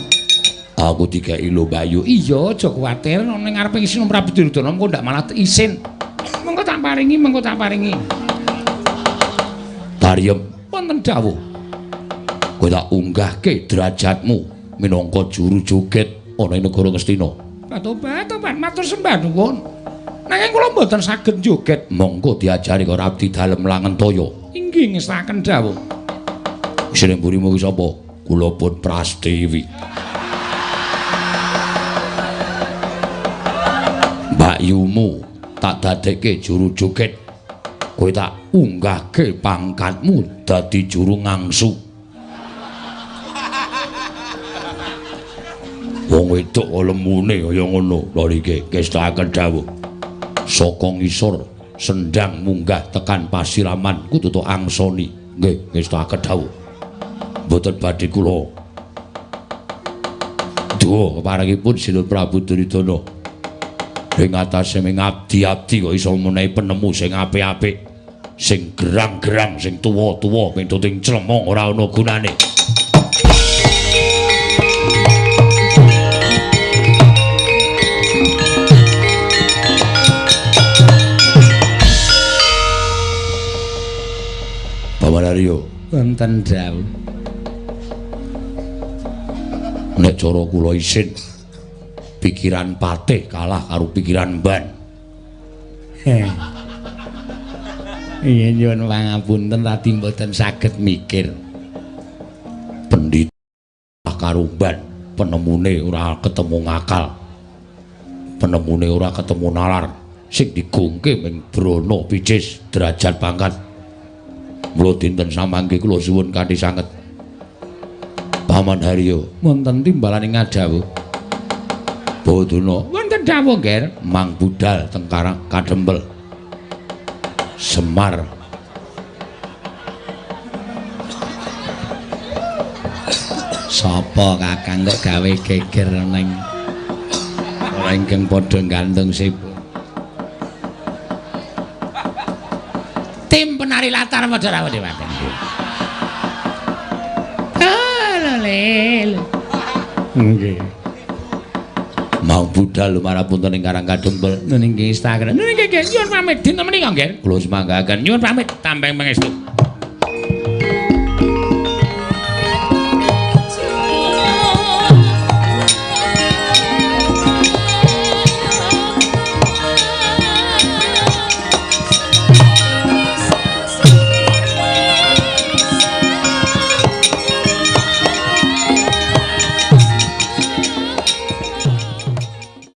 Aku dikeki lho Bayu. Iya, aja kuwatir ning ngarepe isin Prabu Duryudana mengko ndak malah isin. Mengko tak paringi, mengko tak paringi. Tariem wonten dawuh. Kowe tak unggahke derajatmu minangka juru joget ana ing negara Ngastina. Tobat-tobat matur sembah nuwun. Nanging kula mboten saged joget. Monggo diajari karo abdi dalem Langentaya. Inggih ngestakaken dawuh. Isine mburimu ki sapa? Kula pun Prastiwi. Mbakyumu tak dadekke juru joget. Kowe tak unggahke pangkatmu dadi juru ngangsu. Wong wedok lemune kaya ngono. Lha iki ngestakaken dawuh. Saka ngisor sendang munggah tekan pasiraman kudu tok angsoni. Nggih, ngestakaken dawuh. Mboten badhe kula duwa keparengipun Sinun Prabu Duryudana. Ing atase mengabdi-abdi kok iso menehi penemu sing apik-apik, sing gerang-gerang, sing tuwa-tuwa pintuting clemong ora ana gunane. Paman Aryo, wonten dawuh. Nek cara kula isin, pikiran patih kalah karo pikiran mban. Iya nyuwun pangapunten tadi mboten saged mikir. Pendhita karo mban, penemune ora ketemu ngakal. Penemune ora ketemu nalar. Sing digongke ming brana picis derajat pangkat. Mula dinten samangke kula suwun kanthi sanget. Paman Haryo, wonten timbalane ngadhawuh. Bodana wonten dawuh, Ger. Mang budal teng Karang Kadempel. Semar sapa Kakang kok gawe geger ning ora ingkang padha gantung sipun. Tim penari latar padha rawuh dhewaken. Lho. Nggih. Mang budal lumarapunten ing Karang Kadempel. Nggih Instagram. Nggih nggih nyuwun pamit dinten menika, Nger. Kula semanggaken nyuwun pamit tambeng pangestu.